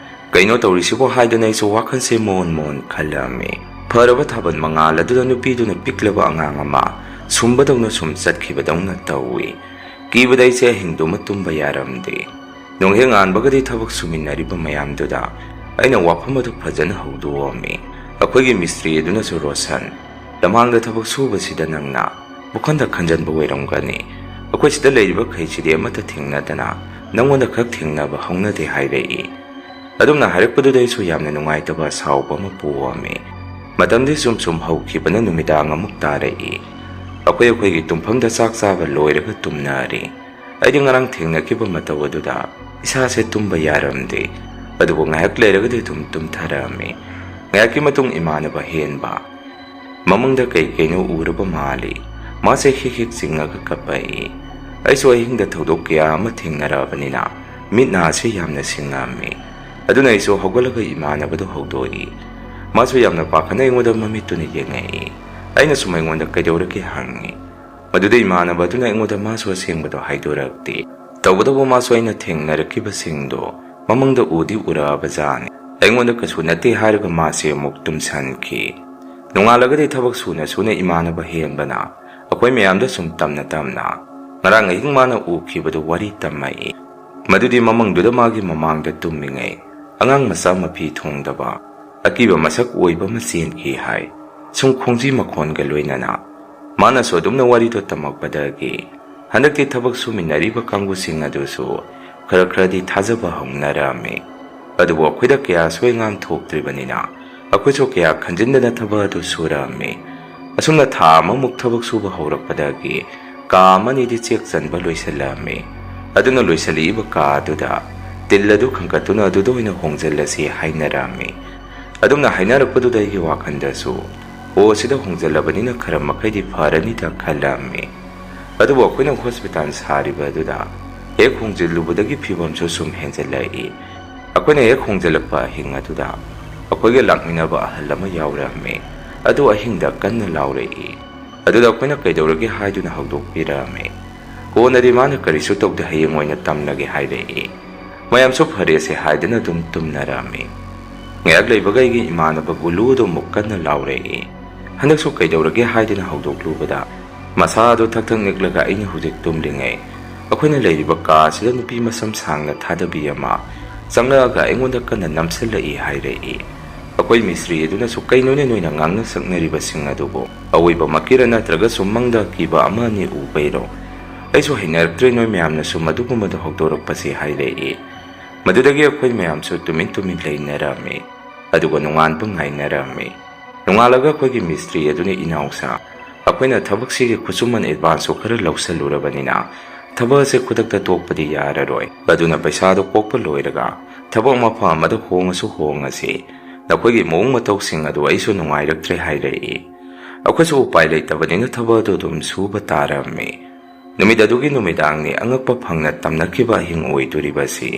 ꯀꯩꯅꯣ ꯇꯧꯔꯤꯁꯤꯕꯣ ꯍꯥꯏꯗꯨꯅ ꯑꯩꯁꯨ ꯋꯥꯈꯜꯁꯦ ꯃꯣꯟ ꯃꯣꯟ ꯈꯜꯂꯝꯃꯤ꯫ ꯐꯔꯕ ꯊꯥꯕꯜ ꯃꯉꯥꯜ ꯑꯗꯨꯗ ꯅꯨꯄꯤꯗꯨꯅ ꯄꯤꯛꯂꯕ ꯑꯉꯥꯡ ꯑꯃ ꯁꯨꯝꯕꯗꯧꯅ ꯁꯨꯝ ꯆꯠꯈꯤꯕꯗꯧꯅ ꯇꯧꯏ꯫ ꯀꯤꯕꯗ ꯑꯩꯁꯦ ꯑꯍꯤꯡꯗꯨꯃ ꯇꯨꯝꯕ ꯌꯥꯔꯝꯗꯦ꯫ ꯅꯣꯡꯍꯦꯛ ꯉꯥꯟꯕꯒꯗꯤ ꯊꯕꯛ ꯁꯨꯃꯤꯟꯅꯔꯤꯕ ꯃꯌꯥꯝꯗꯨꯗ ꯑꯩꯅ ꯋꯥꯐꯝ ꯑꯗꯨ ꯐꯖꯅ ꯍꯧꯗꯣꯛꯑꯝꯃꯤ꯫ ꯑꯩꯈꯣꯏꯒꯤ ꯃꯤꯁꯇ꯭ꯔꯤ ꯑꯗꯨꯅꯁꯨ, "ꯔꯣꯁꯟ, ꯂꯝꯍꯥꯡꯗ ꯊꯕꯛ ꯁꯨꯕꯁꯤꯗ ꯅꯪꯅ ꯋꯥꯈꯜꯗ ꯈꯟꯖꯟꯕ ꯑꯣꯏꯔꯝꯒꯅꯤ꯫ ꯑꯩꯈꯣꯏ ꯁꯤꯗ ꯂꯩꯔꯤꯕꯈꯩꯁꯤꯗꯤ ꯑꯃꯠꯇ ꯊꯦꯡꯅꯗꯅ ꯅꯪꯉꯣꯟꯗ ꯈꯛ ꯊꯦꯡꯅꯕ ꯍꯧꯅꯗꯦ" ꯍꯥꯏꯔꯛꯏ꯫ ꯑꯗꯨꯝꯅ ꯍꯥꯏꯔꯛꯄꯗꯨꯗ ꯑꯩꯁꯨ ꯌꯥꯝꯅ ꯅꯨꯡꯉꯥꯏꯇꯕ ꯑꯁꯥꯎꯕ ꯑꯃ ꯄꯣꯛꯑꯝꯃꯤ꯫ ꯃꯇꯝꯗꯤ ꯁꯨꯝ ꯁꯨꯝ ꯍꯧꯈꯤꯕꯅ ꯅꯨꯃꯤꯗꯥꯡ ꯑꯃꯨꯛ ꯇꯥꯔꯛꯏ꯫ ꯑꯩꯈꯣꯏ ꯑꯩꯈꯣꯏꯒꯤ ꯇꯨꯝꯐꯝꯗ ꯆꯥꯛ ꯆꯥꯕ ꯂꯣꯏꯔꯒ ꯇꯨꯝꯅꯔꯤ꯫ ꯑꯩꯗꯤ ꯉꯔꯥꯡ ꯊꯦꯡꯅꯈꯤꯕ ꯃꯇꯧ ꯑꯗꯨꯗ ꯏꯁꯥꯁꯦ ꯇꯨꯝꯕ ꯌꯥꯔꯝꯗꯦ꯫ ꯑꯗꯨꯕꯨ ꯉꯥꯏꯍꯥꯛ ꯂꯩꯔꯒꯗꯤ ꯑꯗꯨꯝ ꯇꯨꯝꯊꯔꯛꯑꯝꯃꯤ꯫ ꯉꯥꯏꯍꯥꯛꯀꯤ ꯃꯇꯨꯡ ꯏꯃꯥꯟꯅꯕ ꯍꯦꯟꯕ ꯃꯃꯪꯗ ꯀꯩ ꯀꯩꯅꯣ ꯎꯔꯕ ꯃꯥꯜꯂꯤ꯫ ꯃꯥꯁꯦ ꯍꯤꯛ ꯍꯤꯛ ꯆꯤꯡꯉꯒ ꯀꯞꯄꯛꯏ꯫ ꯑꯩꯁꯨ ꯑꯍꯤꯡꯗ ꯊꯧꯗꯣꯛ ꯀꯌꯥ ꯑꯃ ꯊꯦꯡꯅꯔꯛꯑꯕꯅꯤꯅ ꯃꯤꯠ ꯅꯥꯁꯦ ꯌꯥꯝꯅ ꯁꯤꯡꯉꯝꯃꯤ꯫ ꯑꯗꯨꯅ ꯑꯩꯁꯨ ꯍꯧꯒꯠꯂꯒ ꯏꯃꯥꯟꯅꯕꯗꯨ ꯍꯧꯗꯣꯛꯏ꯫ ꯃꯥꯁꯨ ꯌꯥꯝꯅ ꯄꯥꯈꯠꯅ ꯑꯩꯉꯣꯟꯗ ꯃꯃꯤꯠꯇꯨꯅ ꯌꯦꯡꯉꯛꯏ꯫ ꯑꯩꯅꯁꯨ ꯃꯉꯣꯟꯗ "ꯀꯩꯗꯧꯔꯒꯦ?" ꯍꯪꯉꯤ꯫ ꯃꯗꯨꯗ ꯏꯃꯥꯟꯅꯕ ꯑꯗꯨꯅ ꯑꯩꯉꯣꯟꯗ ꯃꯥꯁꯨ ꯑꯁꯦꯡꯕꯗꯣ ꯍꯥꯏꯗꯣꯔꯛꯇꯦ꯫ ꯇꯧꯕꯇꯕꯨ ꯃꯥꯁꯨ ꯑꯩꯅ ꯊꯦꯡꯅꯔꯛꯈꯤꯕꯁꯤꯡꯗꯣ ꯃꯃꯪꯗ ꯎꯗꯤ ꯎꯔꯛꯑꯕꯖꯥꯠꯅꯤ꯫ ꯑꯩꯉꯣꯟꯗ ꯀꯩꯁꯨ ꯅꯠꯇꯦ ꯍꯥꯏꯔꯒ ꯃꯥꯁꯦ ꯑꯃꯨꯛ ꯇꯨꯝꯁꯟꯈꯤ꯫ ꯅꯣꯡꯉꯥꯜꯂꯒꯗꯤ ꯊꯕꯛ ꯁꯨꯅ ꯁꯨꯅ ꯏꯃꯥꯟꯅꯕ ꯍꯦꯟꯕꯅ ꯑꯩꯈꯣꯏ ꯃꯌꯥꯝꯗ ꯁꯨꯝ ꯇꯝꯅ ꯇꯝꯅ ꯉꯔꯥꯡ ꯑꯍꯤꯡ ꯃꯥꯅ ꯎꯈꯤꯕꯗꯨ ꯋꯥꯔꯤ ꯇꯝꯃꯛꯏ꯫ ꯃꯗꯨꯗꯤ ꯃꯃꯪꯗꯨꯗ ꯃꯥꯒꯤ ꯃꯃꯥꯡꯗ ꯇꯨꯝꯃꯤꯉꯩ ꯑꯉꯥꯡ ꯃꯆꯥ ꯃꯐꯤ ꯊꯣꯡꯗꯕ ꯑꯀꯤꯕ ꯃꯁꯛ ꯑꯣꯏꯕ ꯑꯃ ꯆꯦꯟꯈꯤ ꯍꯥꯏ꯫ ꯁꯨꯝ ꯈꯣꯡꯖꯤ ꯃꯈꯣꯟꯒ ꯂꯣꯏꯅꯅ ꯃꯥꯅꯁꯨ ꯑꯗꯨꯝꯅ ꯋꯥꯔꯤꯗꯣ ꯇꯝꯃꯛꯄꯗꯒꯤ ꯍꯟꯗꯛꯇꯤ ꯊꯕꯛ ꯁꯨꯃꯤꯟꯅꯔꯤꯕ ꯀꯥꯡꯕꯨꯁꯤꯡ ꯑꯗꯨꯁꯨ ꯈꯔ ꯈꯔꯗꯤ ꯊꯥꯖꯕ ꯍꯧꯅꯔꯝꯃꯤ꯫ ꯑꯗꯨꯕꯨ ꯑꯩꯈꯣꯏꯗ ꯀꯌꯥ ꯁꯣꯏꯉꯥꯝ ꯊꯣꯛꯇ꯭ꯔꯤꯕꯅꯤꯅ ꯑꯩꯈꯣꯏꯁꯨ ꯀꯌꯥ ꯈꯟꯖꯤꯟꯗꯅ ꯊꯕꯛ ꯑꯗꯨ ꯁꯨꯔꯛꯑꯝꯃꯤ꯫ ꯑꯁꯨꯝꯅ ꯊꯥ ꯑꯃꯃꯨꯛ ꯊꯕꯛ ꯁꯨꯕ ꯍꯧꯔꯛꯄꯗꯒꯤ ꯀꯥ ꯑꯃꯅꯤꯗꯤ ꯆꯦꯛ ꯆꯟꯕ ꯂꯣꯏꯁꯤꯜꯂꯛꯑꯝꯃꯤ꯫ ꯑꯗꯨꯅ ꯂꯣꯏꯁꯤꯜꯂꯛꯏꯕ ꯀꯥ ꯑꯗꯨꯗ ꯇꯤꯜ ꯑꯗꯨ ꯈꯟꯒꯠꯇꯨꯅ ꯑꯗꯨꯗ ꯑꯣꯏꯅ ꯍꯣꯡꯖꯤꯜꯂꯁꯤ ꯍꯥꯏꯅꯔꯝꯃꯤ꯫ ꯑꯗꯨꯝꯅ ꯍꯥꯏꯅꯔꯛꯄꯗꯨꯗ ꯑꯩꯒꯤ ꯋꯥꯈꯜꯗꯁꯨ ꯑꯣ, ꯁꯤꯗ ꯍꯣꯡꯖꯤꯜꯂꯕꯅꯤꯅ ꯈꯔ ꯃꯈꯩꯗꯤ ꯐꯔꯅꯤꯗ ꯈꯜꯂꯝꯃꯤ꯫ ꯑꯗꯨꯕꯨ ꯑꯩꯈꯣꯏꯅ ꯍꯣꯁꯄꯤꯇꯥꯜ ꯁꯥꯔꯤꯕ ꯑꯗꯨꯗ ꯍꯦꯛ ꯍꯣꯡꯖꯤꯜꯂꯨꯕꯗꯒꯤ ꯐꯤꯕꯝꯁꯨ ꯁꯨꯝ ꯍꯦꯟꯖꯤꯜꯂꯛꯏ꯫ ꯑꯩꯈꯣꯏꯅ ꯍꯦꯛ ꯍꯣꯡꯖꯤꯜꯂꯛꯄ ꯑꯍꯤꯡ ꯑꯗꯨꯗ ꯑꯩꯈꯣꯏꯒ ꯂꯥꯛꯃꯤꯟꯅꯕ ꯑꯍꯜ ꯑꯃ ꯌꯥꯎꯔꯝꯃꯤ꯫ ꯑꯗꯨ ꯑꯍꯤꯡꯗ ꯀꯟꯅ ꯂꯥꯎꯔꯛꯏ꯫ ꯑꯗꯨꯗ ꯑꯩꯈꯣꯏꯅ ꯀꯩꯗꯧꯔꯒꯦ ꯍꯥꯏꯗꯨꯅ ꯍꯧꯗꯣꯛꯄꯤꯔꯝꯃꯤ꯫ ꯀꯣꯟꯅꯗꯤ ꯃꯥꯅ ꯀꯔꯤꯁꯨ ꯇꯧꯗꯦ, ꯍꯌꯦꯡ ꯑꯣꯏꯅ ꯇꯝꯂꯒꯦ ꯍꯥꯏꯔꯛꯏ꯫ ꯃꯌꯥꯝꯁꯨ ꯐꯔꯦꯁꯦ ꯍꯥꯏꯗꯨꯅ ꯑꯗꯨꯝ ꯇꯨꯝꯅꯔꯝꯃꯤ꯫ ꯉꯥꯏꯍꯥꯛ ꯂꯩꯕꯒ ꯑꯩꯒꯤ ꯏꯃꯥꯟꯅꯕ ꯒꯨꯂꯨ ꯑꯗꯨ ꯑꯃꯨꯛ ꯀꯟꯅ ꯂꯥꯎꯔꯛꯏ꯫ ꯍꯟꯗꯛꯁꯨ ꯀꯩꯗꯧꯔꯒꯦ ꯍꯥꯏꯗꯨꯅ ꯍꯧꯗꯣꯛꯂꯨꯕꯗ ꯃꯁꯥ ꯑꯗꯨ ꯊꯛ ꯊꯛ ꯅꯤꯛꯂꯒ ꯑꯩꯅ ꯍꯧꯖꯤꯛ ꯇꯨꯝꯂꯤꯉꯩ ꯑꯩꯈꯣꯏꯅ ꯂꯩꯔꯤꯕ ꯀꯥ ꯑꯁꯤꯗ ꯅꯨꯄꯤ ꯃꯁꯝ ꯁꯥꯡꯅ ꯊꯥꯗꯕꯤ ꯑꯃ ꯆꯪꯂꯛꯑꯒ ꯑꯩꯉꯣꯟꯗ ꯀꯟꯅ ꯅꯝꯁꯤꯜꯂꯛꯏ ꯍꯥꯏꯔꯛꯏ꯫ ꯑꯩꯈꯣꯏ ꯃꯤꯁꯇ꯭ꯔꯤ ꯑꯗꯨꯅꯁꯨ "ꯀꯩꯅꯣꯅꯦ ꯅꯣꯏꯅ ꯉꯥꯡꯅ ꯁꯛꯅꯔꯤꯕꯁꯤꯡ ꯑꯗꯨꯕꯨ? ꯑꯋꯣꯏꯕꯃꯛꯀꯤꯔ ꯅꯠꯇ꯭ꯔꯒꯁꯨ ꯃꯪꯗ ꯀꯤꯕ ꯑꯃ ꯑꯅꯤ ꯎꯕꯩꯔꯣ?" ꯑꯩꯁꯨ ꯍꯩꯅꯔꯛꯇ꯭ꯔꯦ ꯅꯣꯏ ꯃꯌꯥꯝꯅꯁꯨ ꯃꯗꯨꯒꯨꯝꯕꯗꯨ ꯍꯧꯗꯣꯔꯛꯄꯁꯤ ꯍꯥꯏꯔꯛꯏ꯫ ꯃꯗꯨꯗꯒꯤ ꯑꯩꯈꯣꯏ ꯃꯌꯥꯝꯁꯨ ꯇꯨꯃꯤꯟ ꯇꯨꯃꯤꯟ ꯂꯩꯅꯔꯝꯃꯤ꯫ ꯑꯗꯨꯒ ꯅꯣꯡꯉꯥꯟꯕ ꯉꯥꯏꯅꯔꯝꯃꯤ꯫ ꯅꯣꯡꯉꯥꯜꯂꯒ ꯑꯩꯈꯣꯏꯒꯤ ꯃꯤꯁꯇ꯭ꯔꯤ ꯑꯗꯨꯅ, "ꯏꯅꯥꯎꯁꯥ, ꯑꯩꯈꯣꯏꯅ ꯊꯕꯛꯁꯤꯒꯤ ꯈꯨꯠꯁꯨꯃꯟ ꯑꯦꯗꯚꯥꯟꯁꯁꯨ ꯈꯔ ꯂꯧꯁꯜꯂꯨꯔꯕꯅꯤꯅ ꯊꯕꯛ ꯑꯁꯦ ꯈꯨꯗꯛꯇ ꯇꯣꯛꯄꯗꯤ ꯌꯥꯔꯔꯣꯏ꯫ ꯑꯗꯨꯅ ꯄꯩꯁꯥꯗꯣ ꯀꯣꯛꯄ ꯂꯣꯏꯔꯒ ꯊꯕꯛ ꯃꯐꯝ ꯑꯃꯗ ꯍꯣꯡꯉꯁꯨ ꯍꯣꯡꯉꯁꯤ꯫ ꯅꯈꯣꯏꯒꯤ ꯃꯑꯣꯡ ꯃꯇꯧꯁꯤꯡ ꯑꯗꯨ ꯑꯩꯁꯨ ꯅꯨꯡꯉꯥꯏꯔꯛꯇ꯭ꯔꯦ" ꯍꯥꯏꯔꯛꯏ꯫ ꯑꯩꯈꯣꯏꯁꯨ ꯎꯄꯥꯏ ꯂꯩꯇꯕꯅꯤꯅ ꯊꯕꯛ ꯑꯗꯨ ꯑꯗꯨꯝ ꯁꯨꯕ ꯇꯥꯔꯝꯃꯤ꯫ ꯅꯨꯃꯤꯠ ꯑꯗꯨꯒꯤ ꯅꯨꯃꯤꯗꯥꯡꯅꯤ ꯑꯉꯛꯄ ꯐꯪꯅ ꯇꯝꯅꯈꯤꯕ ꯑꯍꯤꯡ ꯑꯣꯏꯗꯣꯔꯤꯕꯁꯤ꯫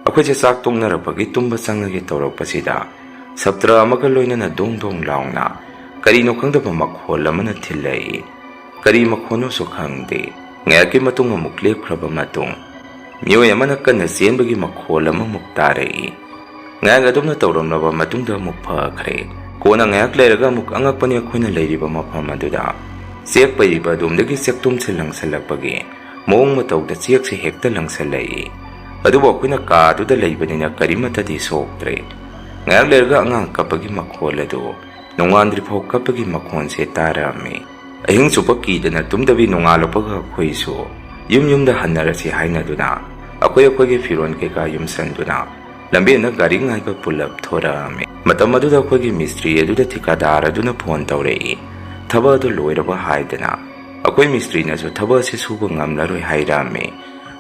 ꯑꯩꯈꯣꯏꯁꯦ ꯆꯥꯛ ꯇꯣꯛꯅꯔꯛꯄꯒꯤ ꯇꯨꯝꯕ ꯆꯪꯂꯒꯦ ꯇꯧꯔꯛꯄꯁꯤꯗ ꯁꯥꯇ꯭ꯔ ꯑꯃꯒ ꯂꯣꯏꯅꯅ ꯗꯣꯡ ꯗꯣꯡ ꯂꯥꯎꯅ ꯀꯔꯤꯅꯣ ꯈꯪꯗꯕ ꯃꯈꯣꯜ ꯑꯃꯅ ꯊꯤꯜꯂꯛꯏ꯫ ꯀꯔꯤ ꯃꯈꯣꯜꯅꯣꯁꯨ ꯈꯪꯗꯦ꯫ ꯉꯥꯏꯍꯥꯛꯀꯤ ꯃꯇꯨꯡ ꯑꯃꯨꯛ ꯂꯦꯞꯈ꯭ꯔꯕ ꯃꯇꯨꯡ ꯃꯤꯑꯣꯏ ꯑꯃꯅ ꯀꯟꯅ ꯆꯦꯟꯕꯒꯤ ꯃꯈꯣꯜ ꯑꯃꯃꯨꯛ ꯇꯥꯔꯛꯏ꯫ ꯉꯥꯏꯍꯥꯛ ꯑꯗꯨꯝꯅ ꯇꯧꯔꯝꯂꯕ ꯃꯇꯨꯡꯗ ꯑꯃꯨꯛ ꯐꯈ꯭ꯔꯦ꯫ ꯀꯣꯟꯅ ꯉꯥꯏꯍꯥꯛ ꯂꯩꯔꯒ ꯑꯃꯨꯛ ꯑꯉꯛꯄꯅꯤ ꯑꯩꯈꯣꯏꯅ ꯂꯩꯔꯤꯕ ꯃꯐꯝ ꯑꯗꯨꯗ ꯆꯦꯛ ꯄꯩꯔꯤꯕ ꯑꯗꯣꯝꯗꯒꯤ ꯆꯦꯛꯇꯨꯝꯁꯦ ꯂꯪꯁꯜꯂꯛꯄꯒꯤ ꯃꯑꯣꯡ ꯃꯇꯧꯗ ꯆꯦꯛꯁꯦ ꯍꯦꯛꯇ ꯂꯪꯁꯜꯂꯛꯏ꯫ ꯑꯗꯨꯕꯨ ꯑꯩꯈꯣꯏꯅ ꯀꯥ ꯑꯗꯨꯗ ꯂꯩꯕꯅꯤꯅ ꯀꯔꯤꯃꯠꯇꯗꯤ ꯁꯣꯛꯇ꯭ꯔꯦ꯫ ꯉꯥꯏꯍꯥꯛ ꯂꯩꯔꯒ ꯑꯉꯥꯡ ꯀꯞꯄꯒꯤ ꯃꯈꯣꯜ ꯑꯗꯨ ꯅꯣꯡꯉꯥꯟꯗ꯭ꯔꯤꯐꯥꯎ ꯀꯞꯄꯒꯤ ꯃꯈꯣꯟꯁꯦ ꯇꯥꯔꯛꯑꯝꯃꯤ꯫ ꯑꯍꯤꯡ ꯆꯨꯞꯄ ꯀꯤꯗꯅ ꯇꯨꯝꯗꯕꯤ ꯅꯣꯡꯉꯥꯜꯂꯛꯄꯒ ꯑꯩꯈꯣꯏꯁꯨ ꯌꯨꯝ ꯌꯨꯝꯗ ꯍꯟꯅꯔꯁꯤ ꯍꯥꯏꯅꯗꯨꯅ ꯑꯩꯈꯣꯏ ꯑꯩꯈꯣꯏꯒꯤ ꯐꯤꯔꯣꯜ ꯀꯩꯀꯥ ꯌꯨꯝꯁꯟꯗꯨꯅ ꯂꯝꯕꯦꯟꯗ ꯒꯥꯔꯤ ꯉꯥꯏꯕ ꯄꯨꯂꯞ ꯊꯣꯔꯛꯑꯝꯃꯤ꯫ ꯃꯇꯝ ꯑꯗꯨꯗ ꯑꯩꯈꯣꯏꯒꯤ ꯃꯤꯁꯇ꯭ꯔꯤ ꯑꯗꯨꯗ ꯊꯤꯀꯥꯗꯥꯔ ꯑꯗꯨꯅ ꯐꯣꯟ ꯇꯧꯔꯛꯏ, ꯊꯕꯛ ꯑꯗꯨ ꯂꯣꯏꯔꯕ ꯍꯥꯏꯗꯅ꯫ ꯑꯩꯈꯣꯏ ꯃꯤꯁꯇ꯭ꯔꯤꯅꯁꯨ ꯊꯕꯛ ꯑꯁꯤ ꯁꯨꯕ ꯉꯝꯂꯔꯣꯏ ꯍꯥꯏꯔꯛꯑꯝꯃꯤ꯫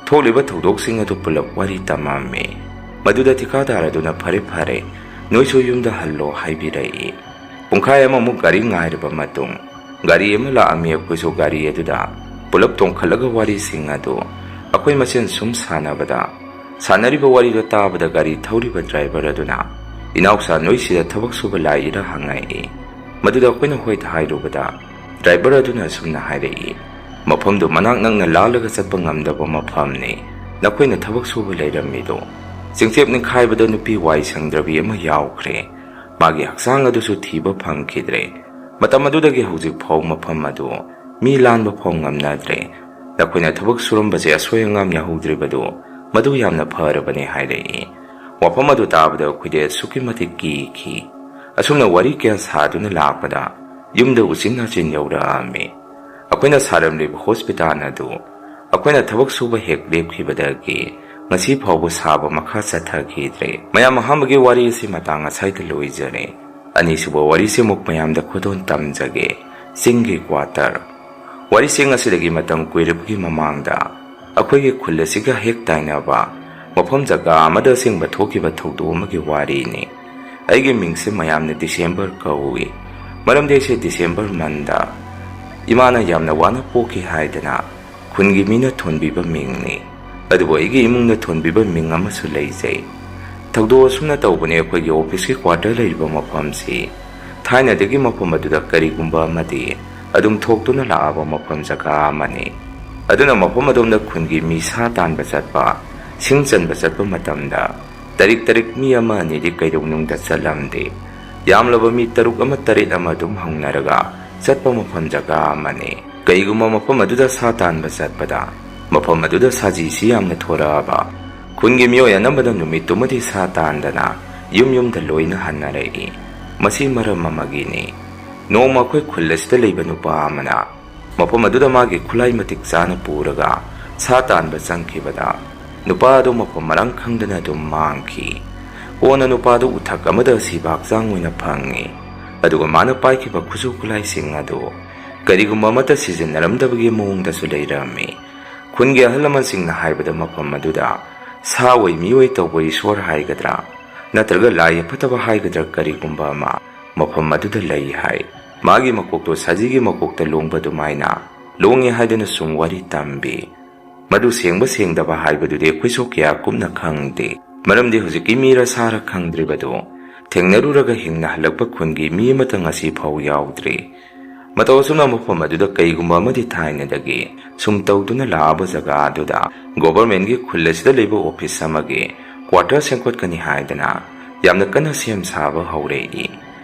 ꯊꯣꯛꯂꯤꯕ ꯊꯧꯗꯣꯛꯁꯤꯡ ꯑꯗꯨ ꯄꯨꯂꯞ ꯋꯥꯔꯤ ꯇꯝꯃꯝꯃꯤ꯫ ꯃꯗꯨꯗ ꯊꯤꯀꯥꯗꯥꯔ ꯑꯗꯨꯅ "ꯐꯔꯦ ꯐꯔꯦ, ꯅꯣꯏꯁꯨ ꯌꯨꯝꯗ ꯍꯜꯂꯣ" ꯍꯥꯏꯕꯤꯔꯛꯏ꯫ ꯄꯨꯡꯈꯥꯏ ꯑꯃꯃꯨꯛ ꯒꯥꯔꯤ ꯉꯥꯏꯔꯕ ꯃꯇꯨꯡ, ꯒꯥꯔꯤ ꯑꯃ ꯂꯥꯛꯑꯝꯃꯤ꯫ ꯑꯩꯈꯣꯏꯁꯨ ꯒꯥꯔꯤ ꯑꯗꯨꯗ ꯄꯨꯂꯞ ꯇꯣꯡꯈꯠꯂꯒ ꯋꯥꯔꯤꯁꯤꯡ ꯑꯗꯨ ꯑꯩꯈꯣꯏ ꯃꯁꯦꯟ ꯁꯨꯝ ꯁꯥꯟꯅꯕꯗ, ꯁꯥꯟꯅꯔꯤꯕ ꯋꯥꯔꯤꯗꯣ ꯇꯥꯕꯗ ꯒꯥꯔꯤ ꯊꯧꯔꯤꯕ ꯗ꯭ꯔꯥꯏꯚꯔ ꯑꯗꯨꯅ, "ꯏꯅꯥꯎꯁꯥ, ꯅꯣꯏ ꯁꯤꯗ ꯊꯕꯛ ꯁꯨꯕ ꯂꯥꯛꯏꯔꯥ?" ꯍꯪꯉꯛꯏ꯫ ꯃꯗꯨꯗ ꯑꯩꯈꯣꯏꯅ ꯍꯣꯏ ꯍꯥꯏꯔꯨꯕꯗ, ꯗ꯭ꯔꯥꯏꯚꯔ ꯑꯗꯨꯅ ꯑꯁꯨꯝꯅ ꯍꯥꯏꯔꯛꯏ, "ꯃꯐꯝꯗꯨ ꯃꯅꯥꯛ ꯅꯛꯅ ꯂꯥꯜꯂꯒ ꯆꯠꯄ ꯉꯝꯗꯕ ꯃꯐꯝꯅꯤ꯫ ꯅꯈꯣꯏꯅ ꯊꯕꯛ ꯁꯨꯕ ꯂꯩꯔꯝꯃꯤꯗꯣ, ꯆꯤꯡꯆꯦꯞ ꯅꯤꯡꯈꯥꯏꯕꯗ ꯅꯨꯄꯤ ꯋꯥꯏ ꯁꯪꯗ꯭ꯔꯕꯤ ꯑꯃ ꯌꯥꯎꯈ꯭ꯔꯦ꯫ ꯃꯥꯒꯤ ꯍꯛꯆꯥꯡ ꯑꯗꯨꯁꯨ ꯊꯤꯕ ꯐꯪꯈꯤꯗ꯭ꯔꯦ꯫ ꯃꯇꯝ ꯑꯗꯨꯗꯒꯤ ꯍꯧꯖꯤꯛ ꯐꯥꯎ ꯃꯐꯝ ꯑꯗꯨ ꯃꯤ ꯂꯥꯟꯕ ꯐꯥꯎ ꯉꯝꯅꯗ꯭ꯔꯦ꯫ ꯅꯈꯣꯏꯅ ꯊꯕꯛ ꯁꯨꯔꯝꯕꯁꯦ ꯑꯁꯣꯏ ꯑꯉꯥꯝ ꯌꯥꯍꯧꯗ꯭ꯔꯤꯕꯗꯨ, ꯃꯗꯨ ꯌꯥꯝꯅ ꯐꯔꯕꯅꯤ" ꯍꯥꯏꯔꯛꯏ꯫ ꯋꯥꯐꯝ ꯑꯗꯨ ꯇꯥꯕꯗ ꯑꯩꯈꯣꯏꯗꯤ ꯑꯁꯨꯛꯀꯤ ꯃꯇꯤꯛ ꯀꯤꯈꯤ꯫ ꯑꯁꯨꯝꯅ ꯋꯥꯔꯤ ꯀꯌꯥ ꯁꯥꯗꯨꯅ ꯂꯥꯛꯄꯗ ꯌꯨꯝꯗ ꯎꯆꯤꯟ ꯅꯥꯆꯤꯟ ꯌꯧꯔꯛꯑꯝꯃꯤ꯫ ꯑꯩꯈꯣꯏꯅ ꯁꯥꯔꯝꯂꯤꯕ ꯍꯣꯁꯄꯤꯇꯥꯜ ꯑꯗꯨ ꯑꯩꯈꯣꯏꯅ ꯊꯕꯛ ꯁꯨꯕ ꯍꯦꯛ ꯂꯦꯞꯈꯤꯕꯗꯒꯤ ꯉꯁꯤ ꯐꯥꯎꯕ ꯁꯥꯕ ꯃꯈꯥ ꯆꯠꯊꯈꯤꯗ꯭ꯔꯦ꯫ ꯃꯌꯥꯝ, ꯑꯍꯥꯟꯕꯒꯤ ꯋꯥꯔꯤ ꯑꯁꯤ ꯃꯇꯥꯡ ꯑꯁꯥꯏꯗ ꯂꯣꯏꯖꯔꯦ꯫ ꯑꯅꯤꯁꯨꯕ ꯋꯥꯔꯤꯁꯤꯃꯨꯛ ꯃꯌꯥꯝꯗ ꯈꯨꯗꯣꯜ ꯇꯝꯖꯒꯦ꯫ ꯆꯤꯡꯒꯤ ꯀ꯭ꯋꯥꯇꯔ꯫ ꯋꯥꯔꯤꯁꯤꯡ ꯑꯁꯤꯗꯒꯤ ꯃꯇꯝ ꯀꯨꯏꯔꯕꯒꯤ ꯃꯃꯥꯡꯗ ꯑꯩꯈꯣꯏꯒꯤ ꯈꯨꯜ ꯑꯁꯤꯒ ꯍꯦꯛ ꯇꯥꯏꯅꯕ ꯃꯐꯝ ꯖꯒꯥ ꯑꯃꯗ ꯑꯁꯦꯡꯕ ꯊꯣꯛꯈꯤꯕ ꯊꯧꯗꯣꯛ ꯑꯃꯒꯤ ꯋꯥꯔꯤꯅꯤ꯫ ꯑꯩꯒꯤ ꯃꯤꯡꯁꯦ ꯃꯌꯥꯝꯅ ꯗꯤꯁꯦꯝꯕꯔ ꯀꯧꯏ, ꯃꯔꯝꯗꯤ ꯑꯩꯁꯦ ꯗꯤꯁꯦꯝꯕꯔ ꯃꯟꯗ ꯏꯃꯥꯅ ꯌꯥꯝꯅ ꯋꯥꯅ ꯄꯣꯛꯈꯤ ꯍꯥꯏꯗꯅ ꯈꯨꯟꯒꯤ ꯃꯤꯅ ꯊꯣꯟꯕꯤꯕ ꯃꯤꯡꯅꯤ꯫ ꯑꯗꯨꯕꯨ ꯑꯩꯒꯤ ꯏꯃꯨꯡꯅ ꯊꯣꯟꯕꯤꯕ ꯃꯤꯡ ꯑꯃꯁꯨ ꯂꯩꯖꯩ꯫ ꯊꯧꯗꯣꯛ ꯑꯁꯨꯝꯅ ꯇꯧꯕꯅꯤ, ꯑꯩꯈꯣꯏꯒꯤ ꯑꯣꯐꯤꯁꯀꯤ ꯀ꯭ꯋꯥꯇꯔ ꯂꯩꯔꯤꯕ ꯃꯐꯝꯁꯤ ꯊꯥꯏꯅꯗꯒꯤ ꯃꯐꯝ ꯑꯗꯨꯗ ꯀꯔꯤꯒꯨꯝꯕ ꯑꯃꯗꯤ ꯑꯗꯨꯝ ꯊꯣꯛꯇꯨꯅ ꯂꯥꯛꯑꯕ ꯃꯐꯝ ꯖꯒꯥ ꯑꯃꯅꯤ꯫ ꯑꯗꯨꯅ ꯃꯐꯝ ꯑꯗꯣꯝꯗ ꯈꯨꯟꯒꯤ ꯃꯤ ꯁꯥ ꯇꯥꯟꯕ ꯆꯠꯄ, ꯁꯤꯡ ꯆꯟꯕ ꯆꯠꯄ ꯃꯇꯝꯗ ꯇꯔꯤꯛ ꯇꯔꯤꯛ ꯃꯤ ꯑꯃ ꯑꯅꯤꯗꯤ ꯀꯩꯗꯧꯅꯨꯡꯗ ꯆꯠꯂꯝꯗꯦ꯫ ꯌꯥꯝꯂꯕ ꯃꯤ ꯇꯔꯨꯛ ꯑꯃ ꯇꯔꯦꯠ ꯑꯃ ꯑꯗꯨꯝ ꯍꯧꯅꯔꯒ ꯆꯠꯄ ꯃꯐꯝ ꯖꯒꯥ ꯑꯃꯅꯤ꯫ ꯀꯩꯒꯨꯝꯕ ꯃꯐꯝ ꯑꯗꯨꯗ ꯁꯥ ꯇꯥꯟꯕ ꯆꯠꯄꯗ ꯃꯐꯝ ꯑꯗꯨꯗ ꯁꯥꯖꯤꯁꯤ ꯌꯥꯝꯅ ꯊꯣꯔꯛꯑꯕ ꯈꯨꯟꯒꯤ ꯃꯤꯑꯣꯏ ꯑꯅꯝꯕꯅ ꯅꯨꯃꯤꯠꯇꯨꯃꯗꯤ ꯁꯥ ꯇꯥꯟꯗꯅ ꯌꯨꯝ ꯌꯨꯝꯗ ꯂꯣꯏꯅ ꯍꯟꯅꯔꯛꯏ꯫ ꯃꯁꯤ ꯃꯔꯝ ꯑꯃꯒꯤꯅꯤ꯫ ꯅꯣꯡꯃ ꯑꯩꯈꯣꯏ ꯈꯨꯜ ꯑꯁꯤꯗ ꯂꯩꯕ ꯅꯨꯄꯥ ꯑꯃꯅ ꯃꯐꯝ ꯑꯗꯨꯗ ꯃꯥꯒꯤ ꯈꯨꯠꯂꯥꯏ ꯃꯇꯤꯛ ꯆꯥꯅ ꯄꯨꯔꯒ ꯁꯥ ꯇꯥꯟꯕ ꯆꯪꯈꯤꯕꯗ ꯅꯨꯄꯥ ꯑꯗꯨ ꯃꯐꯝ ꯃꯔꯥꯡ ꯈꯪꯗꯅ ꯑꯗꯨꯝ ꯃꯥꯡꯈꯤ꯫ ꯀꯣꯟꯅ ꯅꯨꯄꯥꯗꯨ ꯎꯊꯛ ꯑꯃꯗ ꯑꯁꯤꯕ ꯍꯛꯆꯥꯡ ꯑꯣꯏꯅ ꯐꯪꯉꯤ꯫ ꯑꯗꯨꯒ ꯃꯥꯅ ꯄꯥꯏꯈꯤꯕ ꯈꯨꯠꯁꯨ ꯈꯨꯠꯂꯥꯏꯁꯤꯡ ꯑꯗꯨ ꯀꯔꯤꯒꯨꯝꯕ ꯑꯃꯠꯇ ꯁꯤꯖꯤꯟꯅꯔꯝꯗꯕꯒꯤ ꯃꯑꯣꯡꯗꯁꯨ ꯂꯩꯔꯝꯃꯤ꯫ ꯈꯨꯟꯒꯤ ꯑꯍꯜ ꯂꯃꯟꯁꯤꯡꯅ ꯍꯥꯏꯕꯗ ꯃꯐꯝ ꯑꯗꯨꯗ ꯁꯥ ꯑꯣꯏ ꯃꯤꯑꯣꯏ ꯇꯧꯕ ꯏꯁꯣꯔ ꯍꯥꯏꯒꯗ꯭ꯔꯥ ꯅꯠꯇ꯭ꯔꯒ ꯂꯥꯏ ꯑꯐꯠꯇꯕ ꯍꯥꯏꯒꯗ꯭ꯔꯥ ꯀꯔꯤꯒꯨꯝꯕ ꯑꯃ ꯃꯐꯝ ꯑꯗꯨꯗ ꯂꯩ ꯍꯥꯏ꯫ ꯃꯥꯒꯤ ꯃꯀꯣꯛꯇꯣ ꯁꯖꯤꯒꯤ ꯃꯀꯣꯛꯇ ꯂꯣꯡꯕ ꯑꯗꯨꯃꯥꯏꯅ ꯂꯣꯡꯉꯤ ꯍꯥꯏꯗꯨꯅ ꯁꯨꯝ ꯋꯥꯔꯤ ꯇꯝꯕꯤ꯫ ꯃꯗꯨ ꯁꯦꯡꯕ ꯁꯦꯡꯗꯕ ꯍꯥꯏꯕꯗꯨꯗꯤ ꯑꯩꯈꯣꯏꯁꯨ ꯀꯌꯥ ꯀꯨꯞꯅ ꯈꯪꯗꯦ, ꯃꯔꯝꯗꯤ ꯍꯧꯖꯤꯛꯀꯤ ꯃꯤꯔ ꯁꯥꯔ ꯈꯪꯗ꯭ꯔꯤꯕꯗꯨ ꯊꯦꯡꯅꯔꯨꯔꯒ ꯍꯤꯡꯅ ꯍꯜꯂꯛꯄ ꯈꯨꯟꯒꯤ ꯃꯤ ꯑꯃꯠꯇ ꯉꯁꯤ ꯐꯥꯎ ꯌꯥꯎꯗ꯭ꯔꯤ꯫ ꯃꯇꯧ ꯑꯁꯨꯝꯅ ꯃꯐꯝ ꯑꯗꯨꯗ ꯀꯩꯒꯨꯝꯕ ꯑꯃꯗꯤ ꯊꯥꯏꯅꯗꯒꯤ ꯁꯨꯝ ꯇꯧꯗꯨꯅ ꯂꯥꯛꯑꯕ ꯖꯒꯥ ꯑꯗꯨꯗ ꯒꯣꯚꯔꯃꯦꯟꯒꯤ ꯈꯨꯜ ꯑꯁꯤꯗ ꯂꯩꯕ ꯑꯣꯐꯤꯁ ꯑꯃꯒꯤ ꯀ꯭ꯋꯥꯇꯔ ꯁꯦꯝꯒꯠꯀꯅꯤ ꯍꯥꯏꯗꯅ ꯌꯥꯝꯅ ꯀꯟꯅ ꯁꯦꯝ ꯁꯥꯕ ꯍꯧꯔꯛꯏ꯫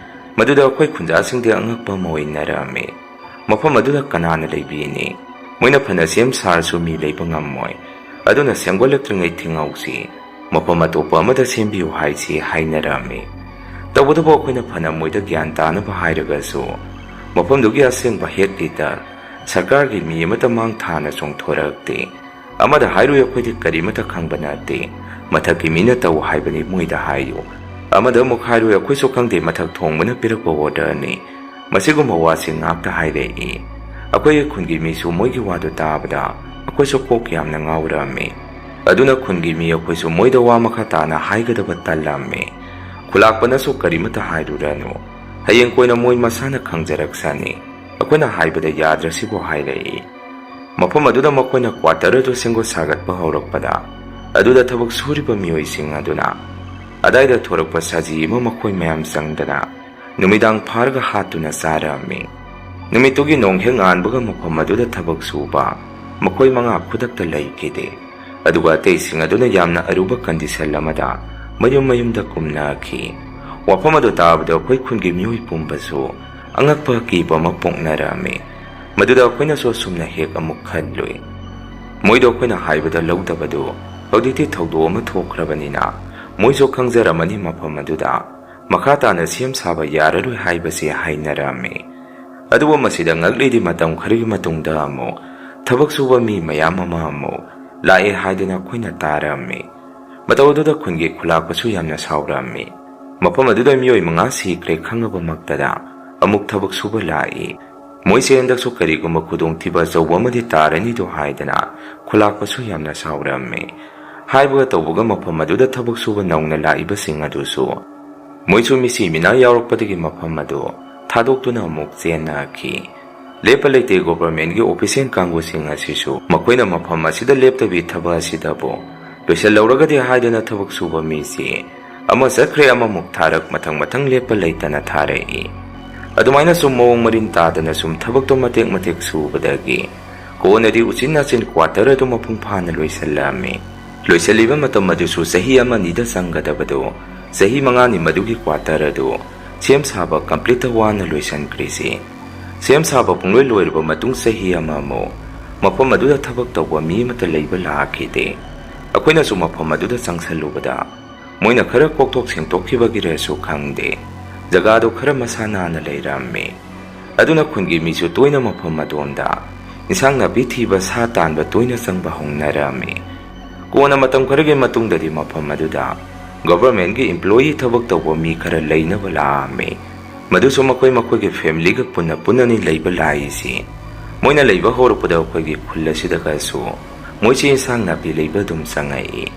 ꯃꯗꯨꯗ ꯑꯩꯈꯣꯏ ꯈꯨꯟꯖꯥꯁꯤꯡꯗꯤ ꯑꯉꯛꯄ ꯑꯃ ꯑꯣꯏꯅꯔꯝꯃꯤ꯫ ꯃꯐꯝ ꯑꯗꯨꯗ ꯀꯅꯥꯅ ꯂꯩꯕꯤꯅꯤ? ꯃꯣꯏꯅ ꯐꯅ ꯁꯦꯝ ꯁꯥꯔꯁꯨ ꯃꯤ ꯂꯩꯕ ꯉꯝꯃꯣꯏ꯫ ꯑꯗꯨꯅ ꯁꯦꯝꯒꯠꯂꯛꯇ꯭ꯔꯤꯉꯩ ꯊꯤꯡꯍꯧꯁꯤ, ꯃꯐꯝ ꯑꯇꯣꯞꯄ ꯑꯃꯗ ꯁꯦꯝꯕꯤꯌꯨ ꯍꯥꯏꯁꯤ ꯍꯥꯏꯅꯔꯝꯃꯤ꯫ ꯇꯧꯕꯇꯕꯨ ꯑꯩꯈꯣꯏꯅ ꯐꯅ ꯃꯣꯏꯗ ꯒ꯭ꯌꯥꯟ ꯇꯥꯅꯕ ꯍꯥꯏꯔꯒꯁꯨ ꯃꯐꯝꯗꯨꯒꯤ ꯑꯁꯦꯡꯕ ꯍꯦꯗ ꯂꯤꯗꯔ ꯁꯔꯀꯥꯔꯒꯤ ꯃꯤ ꯑꯃꯠꯇ ꯃꯥꯡ ꯊꯥꯅ ꯆꯣꯡꯊꯣꯔꯛꯇꯦ꯫ ꯑꯃꯗ ꯍꯥꯏꯔꯨꯏ, ꯑꯩꯈꯣꯏꯗꯤ ꯀꯔꯤꯃꯠꯇ ꯈꯪꯕ ꯅꯠꯇꯦ, ꯃꯊꯛꯀꯤ ꯃꯤꯅ ꯇꯧ ꯍꯥꯏꯕꯅꯤ ꯃꯣꯏꯗ ꯍꯥꯏꯌꯨ꯫ ꯑꯃꯗ ꯑꯃꯨꯛ ꯍꯥꯏꯔꯨꯏ, ꯑꯩꯈꯣꯏꯁꯨ ꯈꯪꯗꯦ, ꯃꯊꯛ ꯊꯣꯡꯕꯅ ꯄꯤꯔꯛꯄ ꯑꯣꯔꯗꯔꯅꯤ꯫ ꯃꯁꯤꯒꯨꯝꯕ ꯋꯥꯁꯤ ꯉꯥꯛꯇ ꯍꯥꯏꯔꯛꯏ꯫ ꯑꯩꯈꯣꯏꯒꯤ ꯈꯨꯟꯒꯤ ꯃꯤꯁꯨ ꯃꯣꯏꯒꯤ ꯋꯥꯗꯨ ꯇꯥꯕꯗ ꯑꯩꯈꯣꯏꯁꯨ ꯀꯣꯛ ꯌꯥꯝꯅ ꯉꯥꯎꯔꯝꯃꯤ꯫ ꯑꯗꯨꯅ ꯈꯨꯟꯒꯤ ꯃꯤ ꯑꯩꯈꯣꯏꯁꯨ ꯃꯣꯏꯗ ꯋꯥ ꯃꯈꯥ ꯇꯥꯅ ꯍꯥꯏꯒꯗꯕ ꯇꯜꯂꯝꯃꯤ꯫ ꯈꯨꯂꯥꯛꯄꯅꯁꯨ ꯀꯔꯤꯃꯠꯇ ꯍꯥꯏꯔꯨꯔꯅꯨ, ꯍꯌꯦꯡ ꯀꯣꯟꯅ ꯃꯣꯏ ꯃꯁꯥꯅ ꯈꯪꯖꯔꯛꯁꯅꯤ, ꯑꯩꯈꯣꯏꯅ ꯍꯥꯏꯕꯗ ꯌꯥꯗ꯭ꯔꯁꯤꯕꯨ ꯍꯥꯏꯔꯛꯏ꯫ ꯃꯐꯝ ꯑꯗꯨꯗ ꯃꯈꯣꯏꯅ ꯀ꯭ꯋꯥꯇꯔ ꯑꯗꯨ ꯁꯦꯝꯒꯠ ꯁꯥꯒꯠꯄ ꯍꯧꯔꯛꯄꯗ, ꯑꯗꯨꯗ ꯊꯕꯛ ꯁꯨꯔꯤꯕ ꯃꯤꯑꯣꯏꯁꯤꯡ ꯑꯗꯨꯅ ꯑꯗꯥꯏꯗ ꯊꯣꯔꯛꯄ ꯁꯖꯤ ꯑꯃ ꯃꯈꯣꯏ ꯃꯌꯥꯝ ꯆꯪꯗꯅ ꯅꯨꯃꯤꯗꯥꯡ ꯐꯥꯔꯒ ꯍꯥꯠꯇꯨꯅ ꯆꯥꯔꯝꯃꯤ꯫ ꯅꯨꯃꯤꯠꯇꯨꯒꯤ ꯅꯣꯡ ꯍꯦꯛ ꯉꯥꯟꯕꯒ ꯃꯐꯝ ꯑꯗꯨꯗ ꯊꯕꯛ ꯁꯨꯕ ꯃꯈꯣꯏ ꯃꯉꯥ ꯈꯨꯗꯛꯇ ꯂꯩꯈꯤꯗꯦ꯫ ꯑꯗꯨꯒ ꯑꯇꯩꯁꯤꯡ ꯑꯗꯨꯅ ꯌꯥꯝꯅ ꯑꯔꯨꯕ ꯀꯟꯗꯤꯁꯟ ꯑꯃꯗ ꯃꯌꯨꯝ ꯃꯌꯨꯝꯗ ꯀꯨꯝꯅꯈꯤ꯫ ꯋꯥꯐꯝ ꯑꯗꯨ ꯇꯥꯕꯗ ꯑꯩꯈꯣꯏ ꯈꯨꯟꯒꯤ ꯃꯤꯑꯣꯏ ꯄꯨꯝꯕꯁꯨ ꯑꯉꯛꯄ ꯑꯀꯤꯕ ꯑꯃ ꯄꯣꯛꯅꯔꯝꯃꯤ꯫ ꯃꯗꯨꯗ ꯑꯩꯈꯣꯏꯅꯁꯨ ꯑꯁꯨꯝꯅ ꯍꯦꯛ ꯑꯃꯨꯛ ꯈꯜꯂꯨꯏ, ꯃꯣꯏꯗꯣ ꯑꯩꯈꯣꯏꯅ ꯍꯥꯏꯕꯗ ꯂꯧꯗꯕꯗꯨ ꯍꯧꯖꯤꯛꯇꯤ ꯊꯧꯗꯣꯛ ꯑꯃ ꯊꯣꯛꯈ꯭ꯔꯕꯅꯤꯅ ꯃꯣꯏꯁꯨ ꯈꯪꯖꯔꯝꯃꯅꯤ ꯃꯐꯝ ꯑꯗꯨꯗ ꯃꯈꯥ ꯇꯥꯅ ꯁꯦꯝ ꯁꯥꯕ ꯌꯥꯔꯔꯣꯏ ꯍꯥꯏꯕꯁꯤ ꯍꯥꯏꯅꯔꯝꯃꯤ꯫ ꯑꯗꯨꯕꯨ ꯃꯁꯤꯗ ꯉꯛꯂꯤꯗꯤ ꯃꯇꯝ ꯈꯔꯒꯤ ꯃꯇꯨꯡꯗ ꯑꯃꯨꯛ ꯊꯕꯛ ꯁꯨꯕ ꯃꯤ ꯃꯌꯥꯝ ꯑꯃ ꯑꯃꯨꯛ ꯂꯥꯛꯑꯦ ꯍꯥꯏꯗꯅ ꯑꯩꯈꯣꯏꯅ ꯇꯥꯔꯝꯃꯤ꯫ ꯃꯇꯧ ꯑꯗꯨꯗ ꯈꯨꯟꯒꯤ ꯈꯨꯂꯥꯛꯄꯁꯨ ꯌꯥꯝꯅ ꯁꯥꯎꯔꯝꯃꯤ꯫ ꯃꯐꯝ ꯑꯗꯨꯗ ꯃꯤꯑꯣꯏ ꯃꯉꯥ ꯁꯤꯈ꯭ꯔꯦ ꯈꯪꯉꯕꯃꯛꯇꯗ ꯑꯃꯨꯛ ꯊꯕꯛ ꯁꯨꯕ ꯂꯥꯛꯏ꯫ ꯃꯣꯏꯁꯦ ꯍꯟꯗꯛꯁꯨ ꯀꯔꯤꯒꯨꯝꯕ ꯈꯨꯗꯣꯡꯊꯤꯕ ꯑꯆꯧꯕ ꯑꯃꯗꯤ ꯇꯥꯔꯅꯤꯗꯣ ꯍꯥꯏꯗꯅ ꯈꯨꯂꯥꯛꯄꯁꯨ ꯌꯥꯝꯅ ꯁꯥꯎꯔꯝꯃꯤ꯫ ꯍꯥꯏꯕꯒ ꯇꯧꯕꯒ ꯃꯐꯝ ꯑꯗꯨꯗ ꯊꯕꯛ ꯁꯨꯕ ꯅꯧꯅ ꯂꯥꯛꯏꯕꯁꯤꯡ ꯑꯗꯨꯁꯨ ꯃꯣꯏꯁꯨ ꯃꯤꯁꯤ ꯃꯤꯅꯥ ꯌꯥꯎꯔꯛꯄꯗꯒꯤ ꯃꯐꯝ ꯑꯗꯨ ꯊꯥꯗꯣꯛꯇꯨꯅ ꯑꯃꯨꯛ ꯆꯦꯟꯅꯈꯤ꯫ ꯂꯦꯞꯄ ꯂꯩꯇꯦ ꯒꯣꯚꯔꯟꯃꯦꯟꯠꯀꯤ ꯑꯣꯐꯤꯁꯤꯌꯦꯜ ꯀꯥꯡꯕꯨꯁꯤꯡ ꯑꯁꯤꯁꯨ ꯃꯈꯣꯏꯅ ꯃꯐꯝ ꯑꯁꯤꯗ ꯂꯦꯞꯇꯕꯤ ꯊꯕꯛ ꯑꯁꯤꯗꯕꯨ ꯂꯣꯏꯁꯤꯜꯍꯧꯔꯒꯗꯤ ꯍꯥꯏꯗꯨꯅ ꯊꯕꯛ ꯁꯨꯕ ꯃꯤꯁꯤ ꯑꯃ ꯆꯠꯈ꯭ꯔꯦ ꯑꯃꯃꯨꯛ ꯊꯥꯔꯛ ꯃꯊꯪ ꯃꯊꯪ ꯂꯦꯞꯄ ꯂꯩꯇꯅ ꯊꯥꯔꯛꯏ꯫ ꯑꯗꯨꯃꯥꯏꯅ ꯁꯨꯝ ꯃꯑꯣꯡ ꯃꯔꯤꯟ ꯇꯥꯗꯅ ꯁꯨꯝ ꯊꯕꯛꯇꯣ ꯃꯇꯦꯛ ꯃꯇꯦꯛ ꯁꯨꯕꯗꯒꯤ ꯀꯣꯟꯅꯗꯤ ꯎꯆꯤꯟ ꯅꯥꯆꯤꯟ ꯀ꯭ꯋꯥꯇꯔ ꯑꯗꯨ ꯃꯄꯨꯡ ꯐꯥꯅ ꯂꯣꯏꯁꯤꯜꯂꯝꯃꯤ꯫ ꯂꯣꯏꯁꯤꯜꯂꯤꯕ ꯃꯇꯝ ꯑꯗꯨꯁꯨ ꯆꯍꯤ ꯑꯃ ꯑꯅꯤꯗ ꯆꯪꯒꯗꯕꯗꯨ ꯆꯍꯤ ꯃꯉꯥꯅꯤ ꯃꯗꯨꯒꯤ ꯀ꯭ꯋꯥꯇꯔ ꯑꯗꯨ ꯁꯦꯝ ꯁꯥꯕ ꯀꯝꯄ꯭ꯂꯤꯠꯇ ꯋꯥꯅ ꯂꯣꯏꯁꯤꯟꯈ꯭ꯔꯤꯁꯤ꯫ ꯁꯦꯝ ꯁꯥꯕ ꯄꯨꯡꯂꯣꯏ ꯂꯣꯏꯔꯕ ꯃꯇꯨꯡ ꯆꯍꯤ ꯑꯃꯃꯨꯛ ꯃꯐꯝ ꯑꯗꯨꯗ ꯊꯕꯛ ꯇꯧꯕ ꯃꯤ ꯑꯃꯠꯇ ꯂꯩꯕ ꯂꯥꯛꯈꯤꯗꯦ꯫ ꯑꯩꯈꯣꯏꯅꯁꯨ ꯃꯐꯝ ꯑꯗꯨꯗ ꯆꯪꯁꯜꯂꯨꯕꯗ ꯃꯣꯏꯅ ꯈꯔ ꯀꯣꯛꯊꯣꯛ ꯁꯦꯡꯗꯣꯛꯈꯤꯕꯒꯤꯔꯁꯨ ꯈꯪꯗꯦ, ꯖꯒꯥꯗꯨ ꯈꯔ ꯃꯁꯥ ꯅꯥꯟꯅ ꯂꯩꯔꯝꯃꯤ꯫ ꯑꯗꯨꯅ ꯈꯨꯟꯒꯤ ꯃꯤꯁꯨ ꯇꯣꯏꯅ ꯃꯐꯝ ꯑꯗꯣꯝꯗ ꯏꯟꯁꯥꯡ ꯅꯥꯄꯤ ꯊꯤꯕ, ꯁꯥ ꯇꯥꯟꯕ ꯇꯣꯏꯅ ꯆꯪꯕ ꯍꯧꯅꯔꯝꯃꯤ꯫ ꯀꯣꯟꯅ ꯃꯇꯝ ꯈꯔꯒꯤ ꯃꯇꯨꯡꯗꯗꯤ ꯃꯐꯝ ꯑꯗꯨꯗ ꯒꯣꯚꯔꯟꯃꯦꯟꯠꯀꯤ ꯏꯝꯄ꯭ꯂꯣꯌꯤ ꯊꯕꯛ ꯇꯧꯕ ꯃꯤ ꯈꯔ ꯂꯩꯅꯕ ꯂꯥꯛꯑꯝꯃꯤ꯫ ꯃꯗꯨꯁꯨ ꯃꯈꯣꯏ ꯃꯈꯣꯏꯒꯤ ꯐꯦꯃꯤꯂꯤꯒ ꯄꯨꯟꯅ ꯄꯨꯟꯅꯅꯤ ꯂꯩꯕ ꯂꯥꯛꯏꯁꯤ꯫ ꯃꯣꯏꯅ ꯂꯩꯕ ꯍꯧꯔꯛꯄꯗ ꯑꯩꯈꯣꯏꯒꯤ ꯈꯨꯜ ꯑꯁꯤꯗꯒꯁꯨ ꯃꯣꯏꯁꯤ ꯏꯟꯁꯥꯡ ꯅꯥꯄꯤ ꯂꯩꯕ ꯑꯗꯨꯝ ꯆꯪꯉꯛꯏ꯫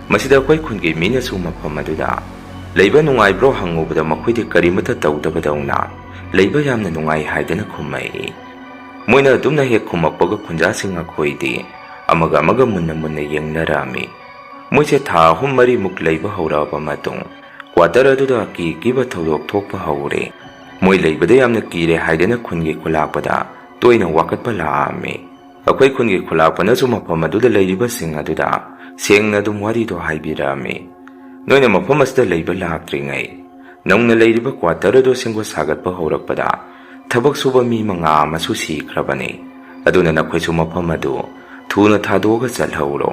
ꯃꯁꯤꯗ ꯑꯩꯈꯣꯏ ꯈꯨꯟꯒꯤ ꯃꯤꯅꯁꯨ ꯃꯐꯝ ꯑꯗꯨꯗ ꯂꯩꯕ ꯅꯨꯡꯉꯥꯏꯕ꯭ꯔꯣ ꯍꯪꯉꯨꯕꯗ ꯃꯈꯣꯏꯗꯤ ꯀꯔꯤꯃꯠꯇ ꯇꯧꯗꯕꯗꯧꯅ ꯂꯩꯕ ꯌꯥꯝꯅ ꯅꯨꯡꯉꯥꯏ ꯍꯥꯏꯗꯅ ꯈꯨꯝꯃꯛꯏ꯫ ꯃꯣꯏꯅ ꯑꯗꯨꯝꯅ ꯍꯦꯛ ꯈꯨꯝꯃꯛꯄꯒ ꯈꯨꯟꯖꯥꯁꯤꯡ ꯑꯩꯈꯣꯏꯗꯤ ꯑꯃꯒ ꯑꯃꯒ ꯃꯨꯟꯅ ꯃꯨꯟꯅ ꯌꯦꯡꯅꯔꯝꯃꯤ꯫ ꯃꯣꯏꯁꯦ ꯊꯥ ꯑꯍꯨꯝ ꯃꯔꯤꯃꯨꯛ ꯂꯩꯕ ꯍꯧꯔꯛꯑꯕ ꯃꯇꯨꯡ ꯀ꯭ꯋꯥꯇꯔ ꯑꯗꯨꯗ ꯑꯀꯤ ꯑꯀꯤꯕ ꯊꯧꯗꯣꯛ ꯊꯣꯛꯄ ꯍꯧꯔꯦ꯫ ꯃꯣꯏ ꯂꯩꯕꯗ ꯌꯥꯝꯅ ꯀꯤꯔꯦ ꯍꯥꯏꯗꯅ ꯈꯨꯟꯒꯤ ꯈꯨꯂꯥꯛꯄꯗ ꯇꯣꯏꯅ ꯋꯥꯀꯠꯄ ꯂꯥꯛꯑꯝꯃꯤ꯫ ꯑꯩꯈꯣꯏ ꯈꯨꯟꯒꯤ ꯈꯨꯂꯥꯛꯄꯅꯁꯨ ꯃꯐꯝ ꯑꯗꯨꯗ ꯂꯩꯔꯤꯕꯁꯤꯡ ꯑꯗꯨꯗ ꯁꯦꯡꯅ ꯑꯗꯨꯝ ꯋꯥꯔꯤꯗꯣ ꯍꯥꯏꯕꯤꯔꯛꯑꯝꯃꯤ꯫ ꯅꯣꯏꯅ ꯃꯐꯝ ꯑꯁꯤꯗ ꯂꯩꯕ ꯂꯥꯛꯇ꯭ꯔꯤꯉꯩ ꯅꯧꯅ ꯂꯩꯔꯤꯕ ꯀ꯭ꯋꯥꯇꯔ ꯑꯗꯨ ꯁꯦꯝꯒꯠ ꯁꯥꯒꯠꯄ ꯍꯧꯔꯛꯄꯗ ꯊꯕꯛ ꯁꯨꯕ ꯃꯤ ꯃꯉꯥ ꯑꯃꯁꯨ ꯁꯤꯈ꯭ꯔꯕꯅꯤ꯫ ꯑꯗꯨꯅ ꯅꯈꯣꯏꯁꯨ ꯃꯐꯝ ꯑꯗꯨ ꯊꯨꯅ ꯊꯥꯗꯣꯛꯑꯒ ꯆꯠꯍꯧꯔꯣ꯫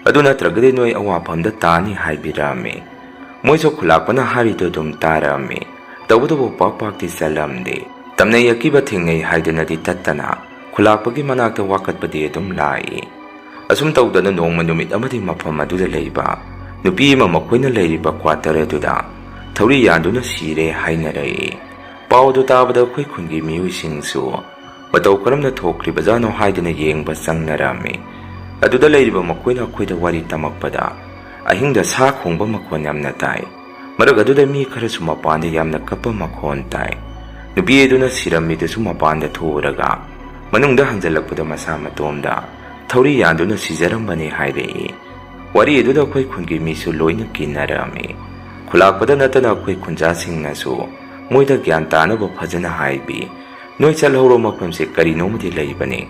ꯑꯗꯨ ꯅꯠꯇ꯭ꯔꯒꯗꯤ ꯅꯣꯏ ꯑꯋꯥꯐꯝꯗ ꯇꯥꯅꯤ ꯍꯥꯏꯕꯤꯔꯛꯑꯝꯃꯤ꯫ ꯃꯣꯏꯁꯨ ꯈꯨꯂꯥꯛꯄꯅ ꯍꯥꯏꯔꯤꯗꯨ ꯑꯗꯨꯝ ꯇꯥꯔꯛꯑꯝꯃꯤ꯫ ꯇꯧꯕꯇꯕꯨ ꯄꯥꯛ ꯄꯥꯛꯇꯤ ꯆꯠꯂꯝꯗꯦ꯫ ꯇꯝꯅꯩ ꯑꯀꯤꯕ ꯊꯦꯡꯅꯩ ꯍꯥꯏꯗꯨꯅꯗꯤ ꯇꯠꯇꯅ ꯈꯨꯂꯥꯛꯄꯒꯤ ꯃꯅꯥꯛꯇ ꯋꯥꯀꯠꯄꯗꯤ ꯑꯗꯨꯝ ꯂꯥꯛꯏ꯫ ꯑꯁꯨꯝ ꯇꯧꯗꯅ ꯅꯣꯡꯃ ꯅꯨꯃꯤꯠ ꯑꯃꯗꯤ ꯃꯐꯝ ꯑꯗꯨꯗ ꯂꯩꯕ ꯅꯨꯄꯤ ꯑꯃ ꯃꯈꯣꯏꯅ ꯂꯩꯔꯤꯕ ꯀ꯭ꯋꯥꯇꯔ ꯑꯗꯨꯗ ꯊꯧꯔꯤ ꯌꯥꯟꯗꯨꯅ ꯁꯤꯔꯦ ꯍꯥꯏꯅꯔꯛꯏ꯫ ꯄꯥꯎ ꯑꯗꯨ ꯇꯥꯕꯗ ꯑꯩꯈꯣꯏ ꯈꯨꯟꯒꯤ ꯃꯤꯑꯣꯏꯁꯤꯡꯁꯨ ꯃꯇꯧ ꯀꯔꯝꯅ ꯊꯣꯛꯈ꯭ꯔꯤꯕꯖꯥꯠꯅꯣ ꯍꯥꯏꯗꯨꯅ ꯌꯦꯡꯕ ꯆꯪꯅꯔꯝꯃꯤ꯫ ꯑꯗꯨꯗ ꯂꯩꯔꯤꯕ ꯃꯈꯣꯏꯅ ꯑꯩꯈꯣꯏꯗ ꯋꯥꯔꯤ ꯇꯝꯃꯛꯄꯗ ꯑꯍꯤꯡꯗ ꯁꯥ ꯈꯣꯡꯕ ꯃꯈꯣꯟ ꯌꯥꯝꯅ ꯇꯥꯏ꯫ ꯃꯔꯛ ꯑꯗꯨꯗ ꯃꯤ ꯈꯔꯁꯨ ꯃꯄꯥꯟꯗ ꯌꯥꯝꯅ ꯀꯞꯄ ꯃꯈꯣꯟ ꯇꯥꯏ꯫ ꯅꯨꯄꯤ ꯑꯗꯨꯅ ꯁꯤꯔꯝꯃꯤꯗꯨꯁꯨ ꯃꯄꯥꯟꯗ ꯊꯣꯛꯎꯔꯒ ꯃꯅꯨꯡꯗ ꯍꯟꯖꯜꯂꯛꯄꯗ ꯃꯁꯥ ꯃꯇꯣꯝꯗ ꯊꯧꯔꯤ ꯌꯥꯟꯗꯨꯅ ꯁꯤꯖꯔꯝꯕꯅꯤ ꯍꯥꯏꯔꯛꯏ꯫ ꯋꯥꯔꯤ ꯑꯗꯨꯗ ꯑꯩꯈꯣꯏ ꯈꯨꯟꯒꯤ ꯃꯤꯁꯨ ꯂꯣꯏꯅ ꯀꯤꯅꯔꯝꯃꯤ꯫ ꯈꯨꯂꯥꯛꯄꯗ ꯅꯠꯇꯅ ꯑꯩꯈꯣꯏ ꯈꯨꯟꯖꯥꯁꯤꯡꯅꯁꯨ ꯃꯣꯏꯗ ꯒ꯭ꯌꯥꯟ ꯇꯥꯅꯕ ꯐꯖꯅ ꯍꯥꯏꯕꯤ꯫ "ꯅꯣꯏ ꯆꯠꯍꯧꯔꯣ, ꯃꯐꯝꯁꯦ ꯀꯔꯤꯅꯣꯃꯗꯤ ꯂꯩꯕꯅꯤ꯫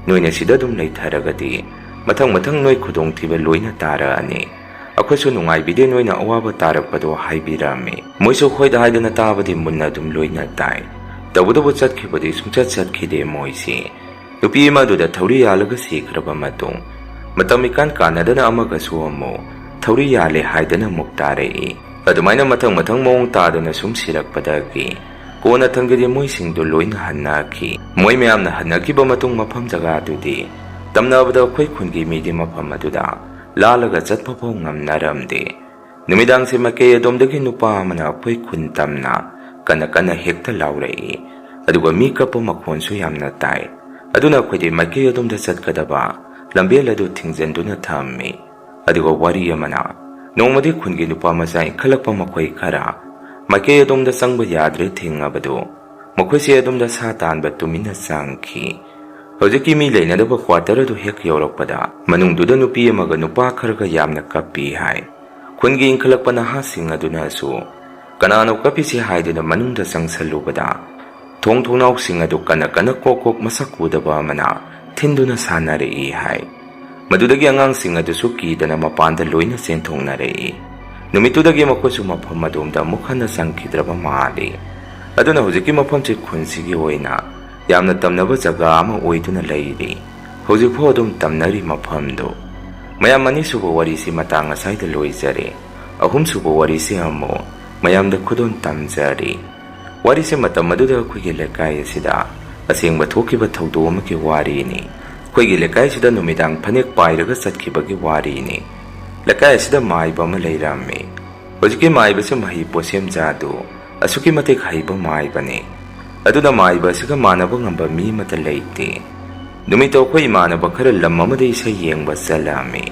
ꯅꯣꯏꯅ ꯁꯤꯗ ꯑꯗꯨꯝ ꯂꯩꯊꯔꯒꯗꯤ ꯃꯊꯪ ꯃꯊꯪ ꯅꯣꯏ ꯈꯨꯗꯣꯡꯊꯤꯕ ꯂꯣꯏꯅ ꯇꯥꯔꯛꯑꯅꯤ꯫ ꯑꯩꯈꯣꯏꯁꯨ ꯅꯨꯡꯉꯥꯏꯕꯤꯗꯦ ꯅꯣꯏꯅ ꯑꯋꯥꯕ ꯇꯥꯔꯛꯄꯗꯣ" ꯍꯥꯏꯕꯤꯔꯝꯃꯤ꯫ ꯃꯣꯏꯁꯨ ꯍꯣꯏꯗ ꯍꯥꯏꯗꯅ ꯇꯥꯕꯗꯤ ꯃꯨꯟꯅ ꯑꯗꯨꯝ ꯂꯣꯏꯅ ꯇꯥꯏ꯫ ꯇꯧꯕꯇꯕꯨ ꯆꯠꯈꯤꯕꯗꯤ ꯁꯨꯡꯆꯠ ꯆꯠꯈꯤꯗꯦ ꯃꯣꯏꯁꯤ꯫ ꯅꯨꯄꯤ ꯑꯃ ꯑꯗꯨꯗ ꯊꯧꯔꯤ ꯌꯥꯜꯂꯒ ꯁꯤꯈ꯭ꯔꯕ ꯃꯇꯨꯡ, ꯃꯇꯝ ꯏꯀꯥꯟ ꯀꯥꯟꯅꯗꯅ ꯑꯃꯒꯁꯨ ꯑꯃꯨꯛ ꯊꯧꯔꯤ ꯌꯥꯜꯂꯦ ꯍꯥꯏꯗꯅ ꯑꯃꯨꯛ ꯇꯥꯔꯛꯏ꯫ ꯑꯗꯨꯃꯥꯏꯅ ꯃꯊꯪ ꯃꯊꯪ ꯃꯑꯣꯡ ꯇꯥꯗꯅ ꯁꯨꯝ ꯁꯤꯔꯛꯄꯗꯒꯤ ꯀꯣꯟꯅꯊꯪꯒꯤꯗꯤ ꯃꯣꯏꯁꯤꯡꯗꯨ ꯂꯣꯏꯅ ꯍꯟꯅꯈꯤ꯫ ꯃꯣꯏ ꯃꯌꯥꯝꯅ ꯍꯟꯅꯈꯤꯕ ꯃꯇꯨꯡ ꯃꯐꯝ ꯖꯒꯥꯗꯨꯗꯤ ꯇꯝꯅꯕꯗ ꯑꯩꯈꯣꯏ ꯈꯨꯟꯒꯤ ꯃꯤꯗꯤ ꯃꯐꯝ ꯑꯗꯨꯗ ꯂꯥꯜꯂꯒ ꯆꯠꯄ ꯐꯥꯎ ꯉꯝꯅꯔꯝꯗꯦ꯫ ꯅꯨꯃꯤꯗꯥꯡꯁꯦ ꯃꯥꯏꯀꯩ ꯑꯗꯣꯝꯗꯒꯤ ꯅꯨꯄꯥ ꯑꯃꯅ ꯑꯩꯈꯣꯏ ꯈꯨꯟ ꯇꯝꯅ ꯀꯟꯅ ꯀꯟꯅ ꯍꯦꯛꯇ ꯂꯥꯎꯔꯛꯏ꯫ ꯑꯗꯨꯒ ꯃꯤ ꯀꯞꯄ ꯃꯈꯣꯟꯁꯨ ꯌꯥꯝꯅ ꯇꯥꯏ꯫ ꯑꯗꯨꯅ ꯑꯩꯈꯣꯏꯗꯤ ꯃꯥꯏꯀꯩ ꯑꯗꯣꯝꯗ ꯆꯠꯀꯗꯕ ꯂꯝꯕꯦꯜ ꯑꯗꯨ ꯊꯤꯡꯖꯤꯟꯗꯨꯅ ꯊꯝꯃꯤ꯫ ꯑꯗꯨꯒ ꯋꯥꯔꯤ ꯑꯃꯅ, ꯅꯣꯡꯃꯗꯤ ꯈꯨꯟꯒꯤ ꯅꯨꯄꯥ ꯃꯆꯥ ꯏꯟꯈꯠꯂꯛꯄ ꯃꯈꯣꯏ ꯈꯔ ꯃꯥꯏꯀꯩ ꯑꯗꯣꯝꯗ ꯆꯪꯕ ꯌꯥꯗ꯭ꯔꯦ ꯊꯤꯡꯉꯕꯗꯨ, ꯃꯈꯣꯏꯁꯦ ꯑꯗꯣꯝꯗ ꯁꯥ ꯇꯥꯟꯕ ꯇꯨꯃꯤꯟꯅ ꯆꯪꯈꯤ꯫ ꯍꯧꯖꯤꯛꯀꯤ ꯃꯤ ꯂꯩꯅꯗꯕ ꯀ꯭ꯋꯥꯇꯔ ꯑꯗꯨ ꯍꯦꯛ ꯌꯧꯔꯛꯄꯗ ꯃꯅꯨꯡꯗꯨꯗ ꯅꯨꯄꯤ ꯑꯃꯒ ꯅꯨꯄꯥ ꯈꯔꯒ ꯌꯥꯝꯅ ꯀꯞꯄꯤ ꯍꯥꯏ꯫ ꯈꯨꯟꯒꯤ ꯏꯟꯈꯠꯂꯛꯄ ꯅꯍꯥꯁꯤꯡ ꯑꯗꯨꯅꯁꯨ "ꯀꯅꯥꯅꯣ ꯀꯞꯄꯤꯁꯤ?" ꯍꯥꯏꯗꯨꯅ ꯃꯅꯨꯡꯗ ꯆꯪꯁꯜꯂꯨꯕꯗ, ꯊꯣꯡ ꯊꯣꯡꯅꯥꯎꯁꯤꯡ ꯑꯗꯨ ꯀꯟꯅ ꯀꯟꯅ ꯀꯣꯛ ꯀꯣꯛ ꯃꯁꯛ ꯎꯗꯕ ꯑꯃꯅ ꯊꯤꯟꯗꯨꯅ ꯁꯥꯟꯅꯔꯛꯏ ꯍꯥꯏ꯫ ꯃꯗꯨꯗꯒꯤ ꯑꯉꯥꯡꯁꯤꯡ ꯑꯗꯨꯁꯨ ꯀꯤꯗꯅ ꯃꯄꯥꯟꯗ ꯂꯣꯏꯅ ꯆꯦꯟꯊꯣꯛꯅꯔꯛꯏ꯫ ꯅꯨꯃꯤꯠꯇꯨꯗꯒꯤ ꯃꯈꯣꯏꯁꯨ ꯃꯐꯝ ꯑꯗꯣꯝꯗ ꯑꯃꯨꯛ ꯍꯟꯅ ꯆꯪꯈꯤꯗ꯭ꯔꯕ ꯃꯥꯜꯂꯤ꯫ ꯑꯗꯨꯅ ꯍꯧꯖꯤꯛꯀꯤ ꯃꯐꯝꯁꯤ ꯈꯨꯟꯁꯤꯒꯤ ꯑꯣꯏꯅ ꯌꯥꯝꯅ ꯇꯝꯅꯕ ꯖꯒꯥ ꯑꯃ ꯑꯣꯏꯗꯨꯅ ꯂꯩꯔꯤ꯫ ꯍꯧꯖꯤꯛꯐꯥꯎ ꯑꯗꯨꯝ ꯇꯝꯅꯔꯤ ꯃꯐꯝꯗꯨ꯫ ꯃꯌꯥꯝ, ꯑꯅꯤꯁꯨꯕ ꯋꯥꯔꯤꯁꯤ ꯃꯇꯥꯡ ꯑꯁꯥꯏꯗ ꯂꯣꯏꯖꯔꯦ꯫ ꯑꯍꯨꯝꯁꯨꯕ ꯋꯥꯔꯤꯁꯤ ꯑꯃꯨꯛ ꯃꯌꯥꯝꯗ ꯈꯨꯗꯣꯜ ꯇꯝꯖꯔꯤ꯫ ꯋꯥꯔꯤꯁꯦ ꯃꯇꯝ ꯑꯗꯨꯗ ꯑꯩꯈꯣꯏꯒꯤ ꯂꯩꯀꯥꯏ ꯑꯁꯤꯗ ꯑꯁꯦꯡꯕ ꯊꯣꯛꯈꯤꯕ ꯊꯧꯗꯣꯛ ꯑꯃꯒꯤ ꯋꯥꯔꯤꯅꯤ꯫ ꯑꯩꯈꯣꯏꯒꯤ ꯂꯩꯀꯥꯏꯁꯤꯗ ꯅꯨꯃꯤꯗꯥꯡ ꯐꯅꯦꯛ ꯄꯥꯏꯔꯒ ꯆꯠꯈꯤꯕꯒꯤ ꯋꯥꯔꯤꯅꯤ꯫ ꯂꯩꯀꯥꯏ ꯑꯁꯤꯗ ꯃꯥꯏꯕ ꯑꯃ ꯂꯩꯔꯝꯃꯤ꯫ ꯍꯧꯖꯤꯛꯀꯤ ꯃꯥꯏꯕꯁꯤ ꯃꯍꯩ ꯄꯣꯠꯁꯦꯝ ꯖꯥꯗꯨ ꯑꯁꯨꯛꯀꯤ ꯃꯇꯤꯛ ꯍꯩꯕ ꯃꯥꯏꯕꯅꯤ꯫ ꯑꯗꯨꯅ ꯃꯥꯏꯕ ꯑꯁꯤꯒ ꯃꯥꯟꯅꯕ ꯉꯝꯕ ꯃꯤ ꯑꯃꯠꯇ ꯂꯩꯇꯦ꯫ ꯅꯨꯃꯤꯠꯇꯣ ꯑꯩꯈꯣꯏ ꯏꯃꯥꯟꯅꯕ ꯈꯔ ꯂꯝ ꯑꯃꯗ ꯏꯁꯩ ꯌꯦꯡꯕ ꯆꯠꯂꯝꯃꯤ꯫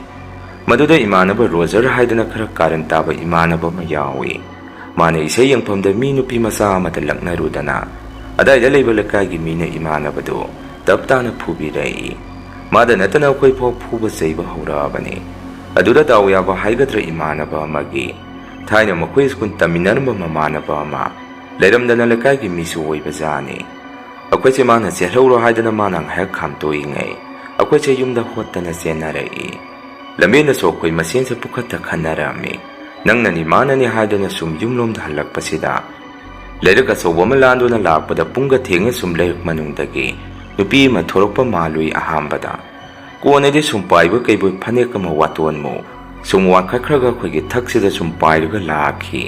ꯃꯗꯨꯗ ꯏꯃꯥꯟꯅꯕ ꯔꯣꯖꯔ ꯍꯥꯏꯗꯅ ꯈꯔ ꯀꯥꯔꯟ ꯇꯥꯕ ꯏꯃꯥꯟꯅꯕ ꯑꯃ ꯌꯥꯎꯏ꯫ ꯃꯥꯅ ꯏꯁꯩ ꯌꯦꯡꯐꯝꯗ ꯃꯤ ꯅꯨꯄꯤ ꯃꯆꯥ ꯑꯃꯗ ꯂꯛꯅꯔꯨꯗꯅ ꯑꯗꯥꯏꯗ ꯂꯩꯕ ꯂꯩꯀꯥꯏꯒꯤ ꯃꯤꯅ ꯏꯃꯥꯟꯅꯕꯗꯨ ꯇꯞ ꯇꯥꯅ ꯐꯨꯕꯤꯔꯛꯏ꯫ ꯃꯥꯗ ꯅꯠꯇꯅ ꯑꯩꯈꯣꯏ ꯐꯥꯎ ꯐꯨꯕ ꯆꯩꯕ ꯍꯧꯔꯛꯑꯕꯅꯤ꯫ ꯑꯗꯨꯗ ꯗꯥꯎ ꯌꯥꯕ ꯍꯥꯏꯒꯗ꯭ꯔꯥ, ꯏꯃꯥꯟꯅꯕ ꯑꯃꯒꯤ ꯊꯥꯏꯅ ꯃꯈꯣꯏ ꯁ꯭ꯀꯨꯜ ꯇꯝꯃꯤꯟꯅꯔꯝꯕ ꯃꯃꯥꯟꯅꯕ ꯑꯃ ꯂꯩꯔꯝꯗꯅ ꯂꯩꯀꯥꯏꯒꯤ ꯃꯤꯁꯨ ꯑꯣꯏꯕꯖꯥꯠꯅꯤ꯫ ꯑꯩꯈꯣꯏꯁꯦ ꯃꯥꯅ ꯆꯦꯜꯍꯧꯔꯣ ꯍꯥꯏꯗꯅ ꯃꯥꯅ ꯉꯥꯏꯍꯥꯛ ꯈꯥꯝꯇꯣꯛꯏꯉꯩ ꯑꯩꯈꯣꯏꯁꯦ ꯌꯨꯝꯗ ꯍꯣꯠꯇꯅ ꯆꯦꯟꯅꯔꯛꯏ꯫ ꯂꯝꯕꯦꯟꯗꯁꯨ ꯑꯩꯈꯣꯏ ꯃꯁꯦꯟꯁꯦ ꯄꯨꯈꯠꯇ ꯈꯟꯅꯔꯝꯃꯤ꯫ ꯅꯪꯅꯅꯤ ꯃꯥꯅꯅꯤ ꯍꯥꯏꯗꯨꯅ ꯁꯨꯝ ꯌꯨꯝꯂꯣꯝꯗ ꯍꯜꯂꯛꯄꯁꯤꯗ ꯂꯩꯔꯛ ꯑꯆꯧꯕ ꯑꯃ ꯂꯥꯟꯗꯨꯅ ꯂꯥꯛꯄꯗ ꯄꯨꯡꯒ ꯊꯦꯡꯉꯦ ꯁꯨꯝ ꯂꯩꯔꯛ ꯃꯅꯨꯡꯗꯒꯤ ꯅꯨꯄꯤ ꯑꯃ ꯊꯣꯔꯛꯄ ꯃꯥꯜꯂꯨꯏ ꯑꯍꯥꯟꯕꯗ꯫ ꯀꯣꯟꯅꯗꯤ ꯁꯨꯝ ꯄꯥꯏꯕ ꯀꯩꯕꯣꯏ ꯐꯅꯦꯛ ꯑꯃ ꯋꯥꯇꯣꯟꯃꯨꯛ ꯁꯨꯝ ꯋꯥꯡꯈꯠꯈ꯭ꯔꯒ ꯑꯩꯈꯣꯏꯒꯤ ꯊꯛꯁꯤꯗ ꯁꯨꯝ ꯄꯥꯏꯔꯒ ꯂꯥꯛꯈꯤ꯫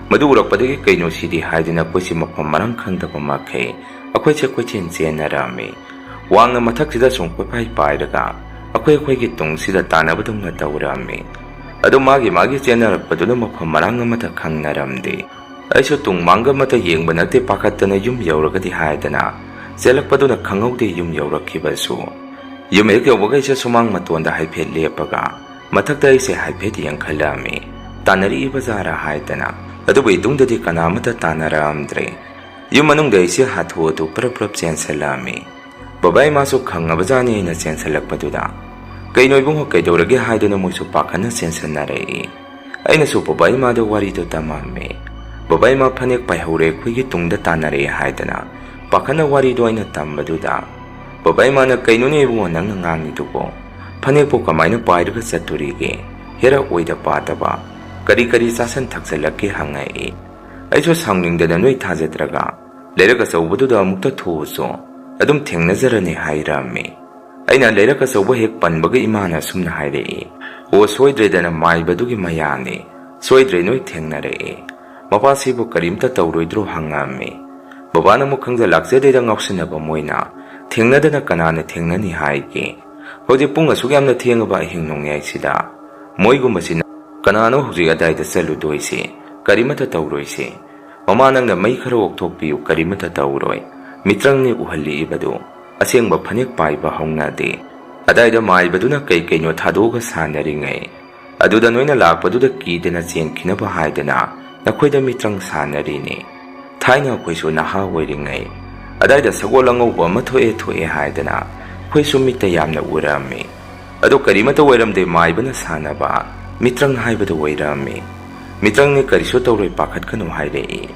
ꯃꯗꯨ ꯎꯔꯛꯄꯗꯒꯤ ꯀꯩꯅꯣ ꯁꯤꯗꯤ ꯍꯥꯏꯗꯨꯅ ꯑꯩꯈꯣꯏꯁꯦ ꯃꯐꯝ ꯃꯔꯥꯡ ꯈꯪꯗꯕ ꯃꯈꯩ ꯑꯩꯈꯣꯏꯁꯦ ꯀꯣꯏꯆꯦꯟ ꯆꯦꯟꯅꯔꯝꯃꯤ꯫ ꯋꯥꯡꯅ ꯃꯊꯛꯁꯤꯗ ꯁꯨꯝ ꯀꯣꯏꯄꯥꯏ ꯄꯥꯏꯔꯒ ꯑꯩꯈꯣꯏ ꯑꯩꯈꯣꯏꯒꯤ ꯇꯨꯡꯁꯤꯗ ꯇꯥꯟꯅꯕꯗꯧꯅ ꯇꯧꯔꯝꯃꯤ꯫ ꯑꯗꯨ ꯃꯥꯒꯤ ꯃꯥꯒꯤ ꯆꯦꯟꯅꯔꯛꯄꯗꯨꯅ ꯃꯐꯝ ꯃꯔꯥꯡ ꯑꯃꯠꯇ ꯈꯪꯅꯔꯝꯗꯦ꯫ ꯑꯩꯁꯨ ꯇꯨꯡ ꯃꯥꯡꯒ ꯑꯃꯠꯇ ꯌꯦꯡꯕ ꯅꯠꯇꯦ, ꯄꯥꯈꯠꯇꯅ ꯌꯨꯝ ꯌꯧꯔꯒꯗꯤ ꯍꯥꯏꯗꯅ ꯆꯦꯜꯂꯛꯄꯗꯨꯅ ꯈꯪꯍꯧꯗꯦ ꯌꯨꯝ ꯌꯧꯔꯛꯈꯤꯕꯁꯨ꯫ ꯌꯨꯝ ꯍꯦꯛ ꯌꯧꯕꯒ ꯑꯩꯁꯦ ꯁꯨꯃꯥꯡ ꯃꯇꯣꯟꯗ ꯍꯥꯏꯐꯦꯠ ꯂꯦꯞꯄꯒ ꯃꯊꯛꯇ ꯑꯩꯁꯦ ꯍꯥꯏꯐꯦꯠ ꯌꯦꯡꯈꯠꯂꯝꯃꯤ꯫ ꯇꯥꯟꯅꯔꯛꯏꯕ ꯖꯥꯔꯥ ꯍꯥꯏꯗꯅ꯫ ꯑꯗꯨꯕꯨ ꯏꯇꯨꯡꯗꯗꯤ ꯀꯅꯥ ꯑꯃꯠꯇ ꯇꯥꯟꯅꯔꯛꯑꯝꯗ꯭ꯔꯦ꯫ ꯌꯨꯝ ꯃꯅꯨꯡꯗ ꯑꯩꯁꯦ ꯍꯥꯊꯨ ꯍꯥꯊꯨ ꯄ꯭ꯔꯞ ꯄ꯭ꯔꯞ ꯆꯦꯟꯁꯜꯂꯛꯑꯝꯃꯤ꯫ ꯕꯕꯥ ꯏꯃꯥꯁꯨ ꯈꯪꯉꯕꯖꯥꯠꯅꯤ ꯑꯩꯅ ꯆꯦꯟꯁꯜꯂꯛꯄꯗꯨꯗ꯫ "ꯀꯩꯅꯣ ꯏꯕꯨꯡꯉꯣ, ꯀꯩꯗꯧꯔꯒꯦ?" ꯍꯥꯏꯗꯨꯅ ꯃꯣꯏꯁꯨ ꯄꯥꯈꯠꯅ ꯆꯦꯟꯁꯟꯅꯔꯛꯏ꯫ ꯑꯩꯅꯁꯨ ꯕꯕꯥ ꯏꯃꯥꯗ ꯋꯥꯔꯤꯗꯣ ꯇꯝꯃꯝꯃꯤ꯫ ꯕꯕꯥ ꯏꯃꯥ ꯐꯅꯦꯛ ꯄꯥꯏꯍꯧꯔꯦ, ꯑꯩꯈꯣꯏꯒꯤ ꯇꯨꯡꯗ ꯇꯥꯟꯅꯔꯛꯑꯦ ꯍꯥꯏꯗꯅ ꯄꯥꯈꯠꯅ ꯋꯥꯔꯤꯗꯣ ꯑꯩꯅ ꯇꯝꯕꯗꯨꯗ ꯕꯕꯥ ꯏꯃꯥꯅ, "ꯀꯩꯅꯣꯅꯦ ꯏꯕꯨꯡꯉꯣ ꯅꯪꯅ ꯉꯥꯡꯉꯤꯗꯨꯕꯣ? ꯐꯅꯦꯛꯄꯨ ꯀꯃꯥꯏꯅ ꯄꯥꯏꯔꯒ ꯆꯠꯇꯣꯔꯤꯒꯦ? ꯍꯦꯔꯥ ꯑꯣꯏꯗ ꯄꯥꯗꯕ꯫ ꯀꯔꯤ ꯀꯔꯤ ꯆꯥꯁꯟ ꯊꯛꯆꯜꯂꯛꯀꯦ?" ꯍꯪꯉꯛꯏ꯫ ꯑꯩꯁꯨ ꯁꯥꯎꯅꯤꯡꯗꯅ ꯅꯣꯏ ꯊꯥꯖꯗ꯭ꯔꯒ ꯂꯩꯔꯛ ꯑꯆꯧꯕꯗꯨꯗ ꯑꯃꯨꯛꯇ ꯊꯣꯛꯎꯁꯨ, ꯑꯗꯨꯝ ꯊꯦꯡꯅꯖꯔꯅꯤ ꯍꯥꯏꯔꯝꯃꯤ꯫ ꯑꯩꯅ ꯂꯩꯔꯛ ꯑꯆꯧꯕ ꯍꯦꯛ ꯄꯟꯕꯒ ꯏꯃꯥꯅ ꯑꯁꯨꯝꯅ ꯍꯥꯏꯔꯛꯏ, "ꯑꯣ, ꯁꯣꯏꯗ꯭ꯔꯦꯗꯅ ꯃꯥꯏꯕꯗꯨꯒꯤ ꯃꯌꯥꯅꯤ, ꯁꯣꯏꯗ꯭ꯔꯦ ꯅꯣꯏ ꯊꯦꯡꯅꯔꯛꯑꯦ꯫ ꯃꯄꯥꯁꯤꯕꯨ ꯀꯔꯤꯝꯇ ꯇꯧꯔꯣꯏꯗ꯭ꯔꯣ?" ꯍꯪꯉꯝꯃꯤ꯫ ꯕꯕꯥꯅ ꯑꯃꯨꯛ ꯈꯪꯖ ꯂꯥꯛꯆꯗꯦꯗ ꯉꯥꯎꯁꯤꯟꯅꯕ ꯃꯣꯏꯅ ꯊꯦꯡꯅꯗꯅ ꯀꯅꯥꯅ ꯊꯦꯡꯅꯅꯤ ꯍꯥꯏꯒꯦ? ꯍꯧꯖꯤꯛ ꯄꯨꯡ ꯑꯁꯨꯛ ꯌꯥꯝꯅ ꯊꯦꯡꯉꯕ ꯑꯍꯤꯡ ꯅꯣꯡꯌꯥꯏꯁꯤꯗ ꯃꯣꯏꯒꯨꯝꯕꯁꯤꯅ ꯀꯅꯥꯅꯣ ꯍꯧꯖꯤꯛ ꯑꯗꯥꯏꯗ ꯆꯠꯂꯨꯗꯣꯏꯁꯦ? ꯀꯔꯤꯃꯠꯇ ꯇꯧꯔꯣꯏꯁꯦ꯫ ꯃꯃꯥ ꯅꯪꯅ ꯃꯩ ꯈꯔ ꯑꯣꯛꯊꯣꯛꯄꯤꯌꯨ, ꯀꯔꯤꯃꯠꯇ ꯇꯧꯔꯣꯏ꯫ ꯃꯤꯇ꯭ꯔꯪꯅꯤ ꯎꯍꯜꯂꯛꯏꯕꯗꯨ꯫ ꯑꯁꯦꯡꯕ ꯐꯅꯦꯛ ꯄꯥꯏꯕ ꯍꯧꯅꯗꯦ꯫ ꯑꯗꯥꯏꯗ ꯃꯥꯏꯕꯗꯨꯅ ꯀꯩ ꯀꯩꯅꯣ ꯊꯥꯗꯣꯛꯑꯒ ꯁꯥꯟꯅꯔꯤꯉꯩ, ꯑꯗꯨꯗ ꯅꯣꯏꯅ ꯂꯥꯛꯄꯗꯨꯗ ꯀꯤꯗꯅ ꯆꯦꯟꯈꯤꯅꯕ ꯍꯥꯏꯗꯅ ꯅꯈꯣꯏꯗ ꯃꯤꯇ꯭ꯔꯪ ꯁꯥꯟꯅꯔꯤꯅꯤ꯫ ꯊꯥꯏꯅ ꯑꯩꯈꯣꯏꯁꯨ ꯅꯍꯥ ꯑꯣꯏꯔꯤꯉꯩ, ꯑꯗꯥꯏꯗ ꯁꯒꯣꯜ ꯑꯉꯧꯕ ꯑꯃ ꯊꯣꯛꯑꯦ ꯊꯣꯛꯑꯦ ꯍꯥꯏꯗꯅ ꯑꯩꯈꯣꯏꯁꯨ ꯃꯤꯠꯇ ꯌꯥꯝꯅ ꯎꯔꯝꯃꯤ꯫ ꯑꯗꯣ ꯀꯔꯤꯃꯠꯇ ꯑꯣꯏꯔꯝꯗꯦ, ꯃꯥꯏꯕꯅ ꯁꯥꯟꯅꯕ ꯃꯤꯇ꯭ꯔꯪ ꯍꯥꯏꯕꯗꯨ ꯑꯣꯏꯔꯝꯃꯤ꯫ ꯃꯤꯇ꯭ꯔꯪꯅꯤ, ꯀꯔꯤꯁꯨ ꯇꯧꯔꯣꯏ, ꯄꯥꯈꯠꯀꯅꯨ ꯍꯥꯏꯔꯛꯏ꯫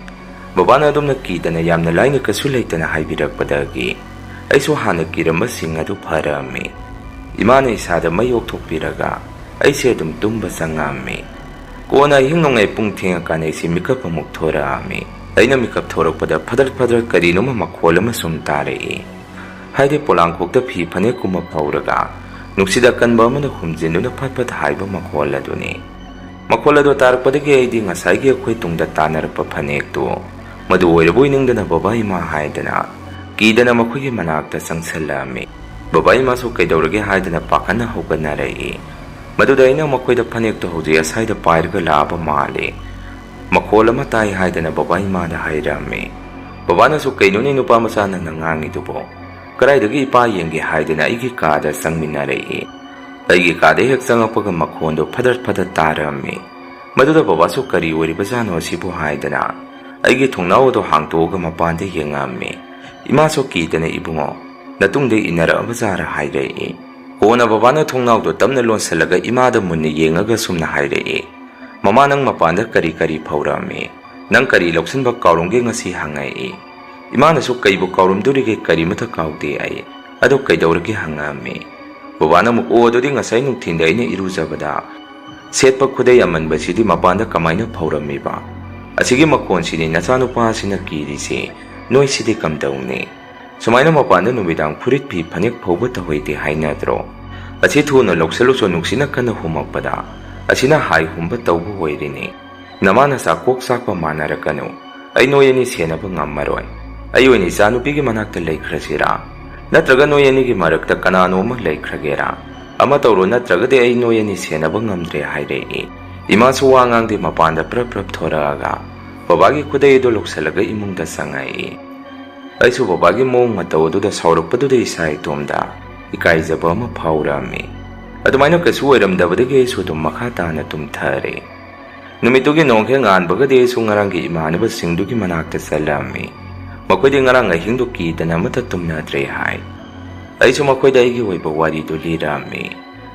ꯕꯕꯥꯅ ꯑꯗꯨꯝꯅ ꯀꯤꯗꯅ ꯌꯥꯝꯅ ꯂꯥꯏꯅ ꯀꯩꯁꯨ ꯂꯩꯇꯅ ꯍꯥꯏꯕꯤꯔꯛꯄꯗꯒꯤ ꯑꯩꯁꯨ ꯍꯥꯟꯅ ꯀꯤꯔꯝꯕꯁꯤꯡ ꯑꯗꯨ ꯐꯔꯝꯃꯤ꯫ ꯏꯃꯥꯅ ꯏꯁꯥꯗ ꯃꯩ ꯑꯣꯛꯊꯣꯛꯄꯤꯔꯒ ꯑꯩꯁꯦ ꯑꯗꯨꯝ ꯇꯨꯝꯕ ꯆꯪꯉꯝꯃꯤ꯫ ꯀꯣꯟꯅ ꯑꯍꯤꯡ ꯅꯣꯡꯌꯥꯏ ꯄꯨꯡ ꯊꯦꯡꯉꯀꯥꯟꯗ ꯑꯩꯁꯦ ꯃꯤꯀꯞ ꯑꯃꯨꯛ ꯊꯣꯔꯛꯑꯝꯃꯤ꯫ ꯑꯩꯅ ꯃꯤꯀꯞ ꯊꯣꯔꯛꯄꯗ ꯐꯗꯔ ꯐꯗꯔ ꯀꯔꯤꯅꯣꯃ ꯃꯈꯣꯜ ꯑꯃ ꯁꯨꯝ ꯇꯥꯔꯛꯏ꯫ ꯍꯥꯏꯗꯤ ꯄꯣꯂꯥꯡꯈꯣꯛꯇ ꯐꯤ ꯐꯅꯦꯛꯀꯨꯝꯕ ꯐꯧꯔꯒ ꯅꯨꯡꯁꯤꯠ ꯑꯀꯟꯕ ꯑꯃꯅ ꯍꯨꯝꯖꯤꯟꯗꯨꯅ ꯐꯠ ꯐꯠ ꯍꯥꯏꯕ ꯃꯈꯣꯜ ꯑꯗꯨꯅꯤ꯫ ꯃꯈꯣꯜ ꯑꯗꯨ ꯇꯥꯔꯛꯄꯗꯒꯤ ꯑꯩꯗꯤ ꯉꯁꯥꯏꯒꯤ ꯑꯩꯈꯣꯏ ꯇꯨꯡꯗ ꯇꯥꯟꯅꯔꯛꯄ ꯐꯅꯦꯛꯇꯨ ꯃꯗꯨ ꯑꯣꯏꯔꯕꯣꯏ ꯅꯤꯡꯗꯅ ꯕꯕꯥ ꯏꯃꯥ ꯍꯥꯏꯗꯅ ꯀꯤꯗꯅ ꯃꯈꯣꯏꯒꯤ ꯃꯅꯥꯛꯇ ꯆꯪꯁꯤꯜꯂꯛꯑꯝꯃꯤ꯫ ꯕꯕꯥ ꯏꯃꯥꯁꯨ ꯀꯩꯗꯧꯔꯒꯦ ꯍꯥꯏꯗꯅ ꯄꯥꯈꯠꯅ ꯍꯧꯒꯠꯅꯔꯛꯏ꯫ ꯃꯗꯨꯗ ꯑꯩꯅ ꯃꯈꯣꯏꯗ ꯐꯅꯦꯛꯇꯣ ꯍꯧꯖꯤꯛ ꯑꯁꯥꯏꯗ ꯄꯥꯏꯔꯒ ꯂꯥꯛꯑꯕ ꯃꯥꯜꯂꯦ, ꯃꯈꯣꯜ ꯑꯃ ꯇꯥꯏ ꯍꯥꯏꯗꯅ ꯕꯕꯥ ꯏꯃꯥꯗ ꯍꯥꯏꯔꯝꯃꯤ꯫ ꯕꯕꯥꯅꯁꯨ, "ꯀꯩꯅꯣꯅꯦ ꯅꯨꯄꯥ ꯃꯆꯥ ꯅꯪꯅ ꯉꯥꯡꯉꯤꯗꯨꯕꯣ? ꯀꯗꯥꯏꯗꯒꯤ ꯏꯄꯥ ꯌꯦꯡꯒꯦ?" ꯍꯥꯏꯗꯅ ꯑꯩꯒꯤ ꯀꯥꯗ ꯆꯪꯃꯤꯟꯅꯔꯛꯏ꯫ ꯑꯩꯒꯤ ꯀꯥꯗ ꯍꯦꯛ ꯆꯪꯉꯛꯄꯒ ꯃꯈꯣꯟꯗꯣ ꯐꯗꯠ ꯐꯗꯠ ꯇꯥꯔꯝꯃꯤ꯫ ꯃꯗꯨꯗ ꯕꯕꯥꯁꯨ "ꯀꯔꯤ ꯑꯣꯏꯔꯤꯕꯖꯥꯠꯅꯣ ꯑꯁꯤꯕꯨ?" ꯍꯥꯏꯗꯅ ꯑꯩꯒꯤ ꯊꯣꯡꯅꯥꯎ ꯑꯗꯨ ꯍꯥꯡꯇꯣꯛꯑꯒ ꯃꯄꯥꯟꯗ ꯌꯦꯡꯉꯛꯑꯝꯃꯤ꯫ ꯏꯃꯥꯁꯨ ꯀꯤꯗꯅ, "ꯏꯕꯨꯡꯉꯣ, ꯅꯇꯨꯡꯗ ꯏꯟꯅꯔꯛꯑꯕꯖꯥꯔ?" ꯍꯥꯏꯔꯛꯏ꯫ ꯀꯣꯟꯅ ꯕꯕꯥꯅ ꯊꯣꯡꯅꯥꯎꯗꯣ ꯇꯞꯅ ꯂꯣꯟꯁꯤꯜꯂꯒ ꯏꯃꯥꯗ ꯃꯨꯟꯅ ꯌꯦꯡꯉꯒ ꯁꯨꯝꯅ ꯍꯥꯏꯔꯛꯏ, "ꯃꯃꯥ, ꯅꯪ ꯃꯄꯥꯟꯗ ꯀꯔꯤ ꯀꯔꯤ ꯐꯧꯔꯛꯑꯝꯃꯤ? ꯅꯪ ꯀꯔꯤ ꯂꯧꯁꯤꯟꯕ ꯀꯥꯎꯔꯝꯒꯦ ꯉꯁꯤ?" ꯍꯪꯉꯛꯏ꯫ ꯏꯃꯥꯅꯁꯨ, "ꯀꯩꯕꯨ ꯀꯥꯎꯔꯝꯗꯣꯔꯤꯒꯦ, ꯀꯔꯤꯃꯠꯇ ꯀꯥꯎꯗꯦ ꯑꯩ꯫ ꯑꯗꯣ ꯀꯩꯗꯧꯔꯒꯦ?" ꯍꯪꯉꯛꯑꯝꯃꯤ꯫ ꯕꯕꯥꯅ ꯑꯃꯨꯛ, "ꯑꯣ, ꯑꯗꯨꯗꯤ ꯉꯁꯥꯏ ꯅꯨꯡꯊꯤꯟꯗ ꯑꯩꯅ ꯏꯔꯨꯖꯕꯗ ꯁꯦꯠꯄ ꯈꯨꯗꯩ ꯑꯃꯟꯕꯁꯤꯗꯤ ꯃꯄꯥꯟꯗ ꯀꯃꯥꯏꯅ ꯐꯧꯔꯝꯃꯤꯕ? ꯑꯁꯤꯒꯤ ꯃꯈꯣꯟꯁꯤꯅꯤ ꯅꯆꯥꯅꯨꯄꯥ ꯑꯁꯤꯅ ꯀꯤꯔꯤꯁꯦ꯫ ꯅꯣꯏꯁꯤꯗꯤ ꯀꯝꯗꯧꯅꯤ? ꯁꯨꯃꯥꯏꯅ ꯃꯄꯥꯟꯗ ꯅꯨꯃꯤꯗꯥꯡ ꯐꯨꯔꯤꯠ ꯐꯤ ꯐꯅꯦꯛ ꯐꯧꯕ ꯇꯧꯍꯩꯗꯦ ꯍꯥꯏꯅꯗ꯭ꯔꯣ? ꯑꯁꯤ ꯊꯨꯅ ꯂꯧꯁꯤꯜꯂꯨꯆꯣ, ꯅꯨꯡꯁꯤꯠꯅ ꯀꯟꯅ ꯍꯨꯝꯃꯛꯄꯗ ꯑꯁꯤꯅ ꯍꯥꯏ ꯍꯨꯝꯕ ꯇꯧꯕ ꯑꯣꯏꯔꯤꯅꯤ꯫ ꯅꯃꯥ ꯅꯆꯥ ꯀꯣꯛ ꯆꯥꯛꯄ ꯃꯥꯟꯅꯔꯛꯀꯅꯨ꯫ ꯑꯩ ꯅꯣꯏ ꯑꯅꯤ ꯁꯦꯟꯅꯕ ꯉꯝꯃꯔꯣꯏ꯫ ꯑꯩ ꯑꯣꯏꯅ ꯏꯆꯥꯅꯨꯄꯤꯒꯤ ꯃꯅꯥꯛꯇ ꯂꯩꯈ꯭ꯔꯁꯤꯔꯥ? ꯅꯠꯇ꯭ꯔꯒ ꯅꯣꯏ ꯑꯅꯤꯒꯤ ꯃꯔꯛꯇ ꯀꯅꯥꯅꯣ ꯑꯃ ꯂꯩꯈ꯭ꯔꯒꯦꯔꯥ? ꯑꯃ ꯇꯧꯔꯣ, ꯅꯠꯇ꯭ꯔꯒꯗꯤ ꯑꯩ ꯅꯣꯏ ꯑꯅꯤ ꯁꯦꯟꯅꯕ ꯉꯝꯗ꯭ꯔꯦ" ꯍꯥꯏꯔꯛꯏ꯫ ꯏꯃꯥꯁꯨ ꯋꯥ ꯉꯥꯡꯗꯦ, ꯃꯄꯥꯟꯗ ꯄ꯭ꯔꯞ ꯄ꯭ꯔꯞ ꯊꯣꯔꯛꯑꯒ ꯕꯕꯥꯒꯤ ꯈꯨꯗꯩ ꯑꯗꯨ ꯂꯧꯁꯤꯜꯂꯒ ꯏꯃꯨꯡꯗ ꯆꯪꯉꯛꯏ꯫ ꯑꯩꯁꯨ ꯕꯕꯥꯒꯤ ꯃꯑꯣꯡ ꯃꯇꯧ ꯑꯗꯨꯗ ꯁꯥꯎꯔꯛꯄꯗꯨꯗ ꯏꯁꯥ ꯏꯇꯣꯝꯗ ꯏꯀꯥꯏꯖꯕ ꯑꯃ ꯐꯥꯎꯔꯛꯑꯝꯃꯤ꯫ ꯑꯗꯨꯃꯥꯏꯅ ꯀꯩꯁꯨ ꯑꯣꯏꯔꯝꯗꯕꯗꯒꯤ ꯑꯩꯁꯨ ꯑꯗꯨꯝ ꯃꯈꯥ ꯇꯥꯅ ꯇꯨꯝꯊꯔꯦ꯫ ꯅꯨꯃꯤꯠꯇꯨꯒꯤ ꯅꯣꯡ ꯍꯦꯛ ꯉꯥꯟꯕꯒꯗꯤ ꯑꯩꯁꯨ ꯉꯔꯥꯡꯒꯤ ꯏꯃꯥꯟꯅꯕꯁꯤꯡꯗꯨꯒꯤ ꯃꯅꯥꯛꯇ ꯆꯠꯂꯝꯃꯤ꯫ ꯃꯈꯣꯏꯗꯤ ꯉꯔꯥꯡ ꯑꯍꯤꯡꯗꯨ ꯀꯤꯗꯅ ꯑꯃꯠꯇ ꯇꯨꯝꯅꯗ꯭ꯔꯦ ꯍꯥꯏ꯫ ꯑꯩꯁꯨ ꯃꯈꯣꯏꯗ ꯑꯩꯒꯤ ꯑꯣꯏꯕ ꯋꯥꯔꯤꯗꯨ ꯂꯤꯔꯝꯃꯤ꯫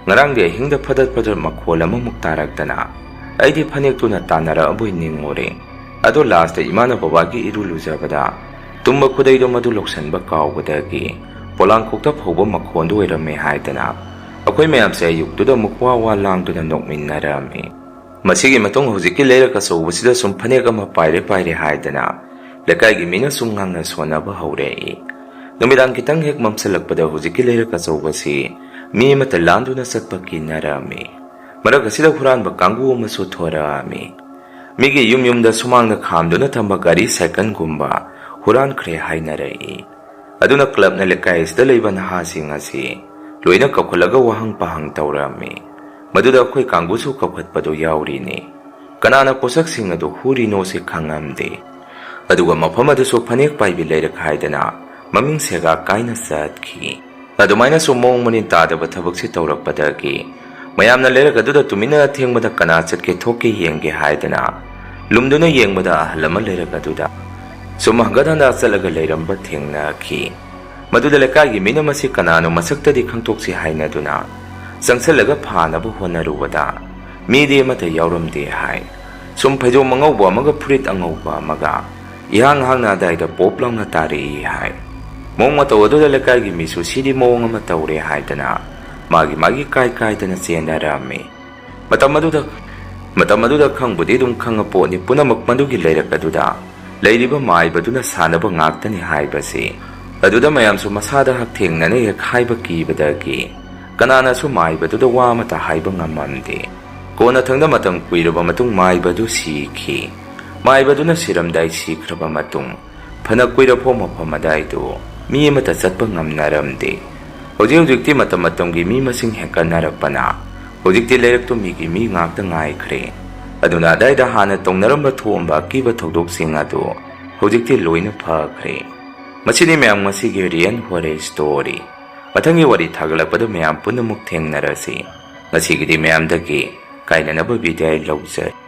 ꯉꯔꯥꯡꯗꯤ ꯑꯍꯤꯡꯗ ꯐꯗꯠ ꯐꯗꯠ ꯃꯈꯣꯜ ꯑꯃꯃꯨꯛ ꯇꯥꯔꯛꯇꯅ ꯑꯩꯗꯤ ꯐꯅꯦꯛꯇꯨꯅ ꯇꯥꯟꯅꯔꯛꯑꯕꯣꯏ ꯅꯤꯡꯉꯨꯔꯦ꯫ ꯑꯗꯣ ꯂꯥꯁꯇ ꯏꯃꯥꯅ ꯕꯕꯥꯒꯤ ꯏꯔꯨ ꯂꯨꯖꯕꯗ ꯇꯨꯝꯕ ꯈꯨꯗꯩꯗꯣ ꯃꯗꯨ ꯂꯧꯁꯟꯕ ꯀꯥꯎꯕꯗꯒꯤ ꯄꯣꯂꯥꯡꯈꯣꯛꯇ ꯐꯧꯕ ꯃꯈꯣꯟꯗꯨ ꯑꯣꯏꯔꯝꯃꯦ ꯍꯥꯏꯗꯅ ꯑꯩꯈꯣꯏ ꯃꯌꯥꯝꯁꯦ ꯑꯌꯨꯛꯇꯨꯗ ꯑꯃꯨꯛ ꯋꯥ ꯋꯥ ꯂꯥꯡꯗꯨꯅ ꯅꯣꯛꯃꯤꯟꯅꯔꯝꯃꯤ꯫ ꯃꯁꯤꯒꯤ ꯃꯇꯨꯡ ꯍꯧꯖꯤꯛꯀꯤ ꯂꯩꯔꯛ ꯑꯆꯧꯕꯁꯤꯗ ꯁꯨꯝ ꯐꯅꯦꯛ ꯑꯃ ꯄꯥꯏꯔꯦ ꯄꯥꯏꯔꯦ ꯍꯥꯏꯗꯅ ꯂꯩꯀꯥꯏꯒꯤ ꯃꯤꯅ ꯁꯨꯝ ꯉꯥꯡꯅ ꯁꯣꯟꯅꯕ ꯍꯧꯔꯛꯏ꯫ ꯅꯨꯃꯤꯗꯥꯡ ꯈꯤꯇꯪ ꯍꯦꯛ ꯃꯝꯁꯤꯜꯂꯛꯄꯗ ꯍꯧꯖꯤꯛꯀꯤ ꯂꯩꯔꯛ ꯑꯆꯧꯕꯁꯤ ꯃꯤ ꯑꯃꯠꯇ ꯂꯥꯟꯗꯨꯅ ꯆꯠꯄ ꯀꯤꯅꯔꯝꯃꯤ꯫ ꯃꯔꯛ ꯑꯁꯤꯗ ꯍꯨꯔꯥꯟꯕ ꯀꯥꯡꯕꯨ ꯑꯃꯁꯨ ꯊꯣꯔꯛꯑꯝꯃꯤ꯫ ꯃꯤꯒꯤ ꯌꯨꯝ ꯌꯨꯝꯗ ꯁꯨꯃꯥꯡꯗ ꯈꯥꯝꯗꯨꯅ ꯊꯝꯕ ꯒꯥꯔꯤ ꯁꯥꯏꯀꯜꯒꯨꯝꯕ ꯍꯨꯔꯥꯟꯈ꯭ꯔꯦ ꯍꯥꯏꯅꯔꯛꯏ꯫ ꯑꯗꯨꯅ ꯀ꯭ꯂꯕꯅ ꯂꯩꯀꯥꯏ ꯑꯁꯤꯗ ꯂꯩꯕ ꯅꯍꯥꯁꯤꯡ ꯑꯁꯤ ꯂꯣꯏꯅ ꯀꯧꯈꯠꯂꯒ ꯋꯥꯍꯪ ꯄꯥꯍꯪ ꯇꯧꯔꯝꯃꯤ꯫ ꯃꯗꯨꯗ ꯑꯩꯈꯣꯏ ꯀꯥꯡꯕꯨꯁꯨ ꯀꯧꯈꯠꯄꯗꯨ ꯌꯥꯎꯔꯤꯅꯤ꯫ ꯀꯅꯥꯅ ꯄꯣꯠꯁꯛꯁꯤꯡ ꯑꯗꯨ ꯍꯨꯔꯤꯅꯣꯁꯤ ꯈꯪꯉꯝꯗꯦ꯫ ꯑꯗꯨꯒ ꯃꯐꯝ ꯑꯗꯨꯁꯨ ꯐꯅꯦꯛ ꯄꯥꯏꯕꯤ ꯂꯩꯔꯛ ꯍꯥꯏꯗꯅ ꯃꯃꯤꯡ ꯁꯦꯒꯥ ꯀꯥꯏꯅ ꯆꯠꯈꯤ꯫ ꯑꯗꯨꯃꯥꯏꯅꯁꯨ ꯃꯑꯣꯡ ꯃꯔꯤꯟ ꯇꯥꯗꯕ ꯊꯕꯛꯁꯤ ꯇꯧꯔꯛꯄꯗꯒꯤ ꯃꯌꯥꯝꯅ ꯂꯩꯔꯛ ꯑꯗꯨꯗ ꯇꯨꯃꯤꯟꯅ ꯑꯊꯦꯡꯕꯗ ꯀꯅꯥ ꯆꯠꯀꯦ ꯊꯣꯛꯀꯦ ꯌꯦꯡꯒꯦ ꯍꯥꯏꯗꯅ ꯂꯨꯝꯗꯨꯅ ꯌꯦꯡꯕꯗ ꯑꯍꯜ ꯑꯃ ꯂꯩꯔꯛ ꯑꯗꯨꯗ ꯁꯨꯝ ꯍꯪꯒꯠ ꯍꯟꯗ ꯆꯠꯂꯒ ꯂꯩꯔꯝꯕ ꯊꯦꯡꯅꯈꯤ꯫ ꯃꯗꯨꯗ ꯂꯩꯀꯥꯏꯒꯤ ꯃꯤꯅ ꯃꯁꯤ ꯀꯅꯥꯅꯣ ꯃꯁꯛꯇꯗꯤ ꯈꯪꯗꯣꯛꯁꯤ ꯍꯥꯏꯅꯗꯨꯅ ꯆꯪꯁꯤꯜꯂꯒ ꯐꯥꯅꯕ ꯍꯣꯠꯅꯔꯨꯕꯗ ꯃꯤꯗꯤ ꯑꯃꯠꯇ ꯌꯥꯎꯔꯝꯗꯦ ꯍꯥꯏ꯫ ꯁꯨꯝ ꯐꯩꯖꯣꯝ ꯑꯉꯧꯕ ꯑꯃꯒ ꯐꯨꯔꯤꯠ ꯑꯉꯧꯕ ꯑꯃꯒ ꯏꯍꯥꯡ ꯍꯥꯡꯅ ꯑꯗꯥꯏꯗ ꯄꯣꯞ ꯂꯥꯎꯅ ꯇꯥꯔꯛꯏ ꯍꯥꯏ꯫ ꯃꯑꯣꯡ ꯃꯇꯧ ꯑꯗꯨꯗ ꯂꯩꯀꯥꯏꯒꯤ ꯃꯤꯁꯨ ꯁꯤꯗꯤ ꯃꯑꯣꯡ ꯑꯃ ꯇꯧꯔꯦ ꯍꯥꯏꯗꯅ ꯃꯥꯒꯤ ꯃꯥꯒꯤ ꯀꯥꯏ ꯀꯥꯏꯗꯅ ꯆꯦꯟꯅꯔꯝꯃꯤ꯫ ꯃꯇꯝ ꯑꯗꯨꯗ ꯃꯇꯝ ꯑꯗꯨꯗ ꯈꯪꯕꯨꯗꯤ ꯑꯗꯨꯝ ꯈꯪꯉ ꯄꯣꯠꯅꯤ, ꯄꯨꯝꯅꯃꯛ ꯃꯗꯨꯒꯤ ꯂꯩꯔꯛ ꯑꯗꯨꯗ ꯂꯩꯔꯤꯕ ꯃꯥꯏꯕꯗꯨꯅ ꯁꯥꯟꯅꯕ ꯉꯥꯛꯇꯅꯤ ꯍꯥꯏꯕꯁꯤ꯫ ꯑꯗꯨꯗ ꯃꯌꯥꯝꯁꯨ ꯃꯁꯥꯗ ꯍꯛꯊꯦꯡꯅꯅ ꯍꯦꯛ ꯍꯥꯏꯕ ꯀꯤꯕꯗꯒꯤ ꯀꯅꯥꯅꯁꯨ ꯃꯥꯏꯕꯗꯨꯗ ꯋꯥ ꯑꯃꯠꯇ ꯍꯥꯏꯕ ꯉꯝꯃꯝꯗꯦ꯫ ꯀꯣꯟꯅꯊꯪꯗ ꯃꯇꯝ ꯀꯨꯏꯔꯕ ꯃꯇꯨꯡ ꯃꯥꯏꯕꯗꯨ ꯁꯤꯈꯤ꯫ ꯃꯥꯏꯕꯗꯨꯅ ꯁꯤꯔꯝꯗꯥꯏ ꯁꯤꯈ꯭ꯔꯕ ꯃꯇꯨꯡ ꯐꯅ ꯀꯨꯏꯔꯐꯥꯎ ꯃꯐꯝ ꯑꯗꯥꯏꯗꯨ ꯃꯤ ꯑꯃꯠꯇ ꯆꯠꯄ ꯉꯝꯅꯔꯝꯗꯦ꯫ ꯍꯧꯖꯤꯛ ꯍꯧꯖꯤꯛꯇꯤ ꯃꯇꯝ ꯃꯇꯝꯒꯤ ꯃꯤ ꯃꯁꯤꯡ ꯍꯦꯟꯒꯠꯅꯔꯛꯄꯅ ꯍꯧꯖꯤꯛꯇꯤ ꯂꯩꯔꯛꯇꯨ ꯃꯤꯒꯤ ꯃꯤ ꯉꯥꯛꯇ ꯉꯥꯏꯈ꯭ꯔꯦ꯫ ꯑꯗꯨꯅ ꯑꯗꯥꯏꯗ ꯍꯥꯟꯅ ꯇꯧꯅꯔꯝꯕ ꯊꯣꯛꯑꯝꯕ ꯑꯀꯤꯕ ꯊꯧꯗꯣꯛꯁꯤꯡ ꯑꯗꯨ ꯍꯧꯖꯤꯛꯇꯤ ꯂꯣꯏꯅ ꯐꯈ꯭ꯔꯦ꯫ ꯃꯁꯤꯅꯤ ꯃꯌꯥꯝ ꯉꯁꯤꯒꯤ real horror story꯫ ꯃꯊꯪꯒꯤ ꯋꯥꯔꯤ ꯊꯥꯒꯠꯂꯛꯄꯗ ꯃꯌꯥꯝ ꯄꯨꯝꯅꯃꯛ ꯊꯦꯡꯅꯔꯁꯤ꯫ ꯉꯁꯤꯒꯤꯗꯤ ꯃꯌꯥꯝꯗꯒꯤ ꯀꯥꯏꯅꯅꯕ ꯕꯤꯗꯥꯏ ꯂꯧꯖꯔꯤ꯫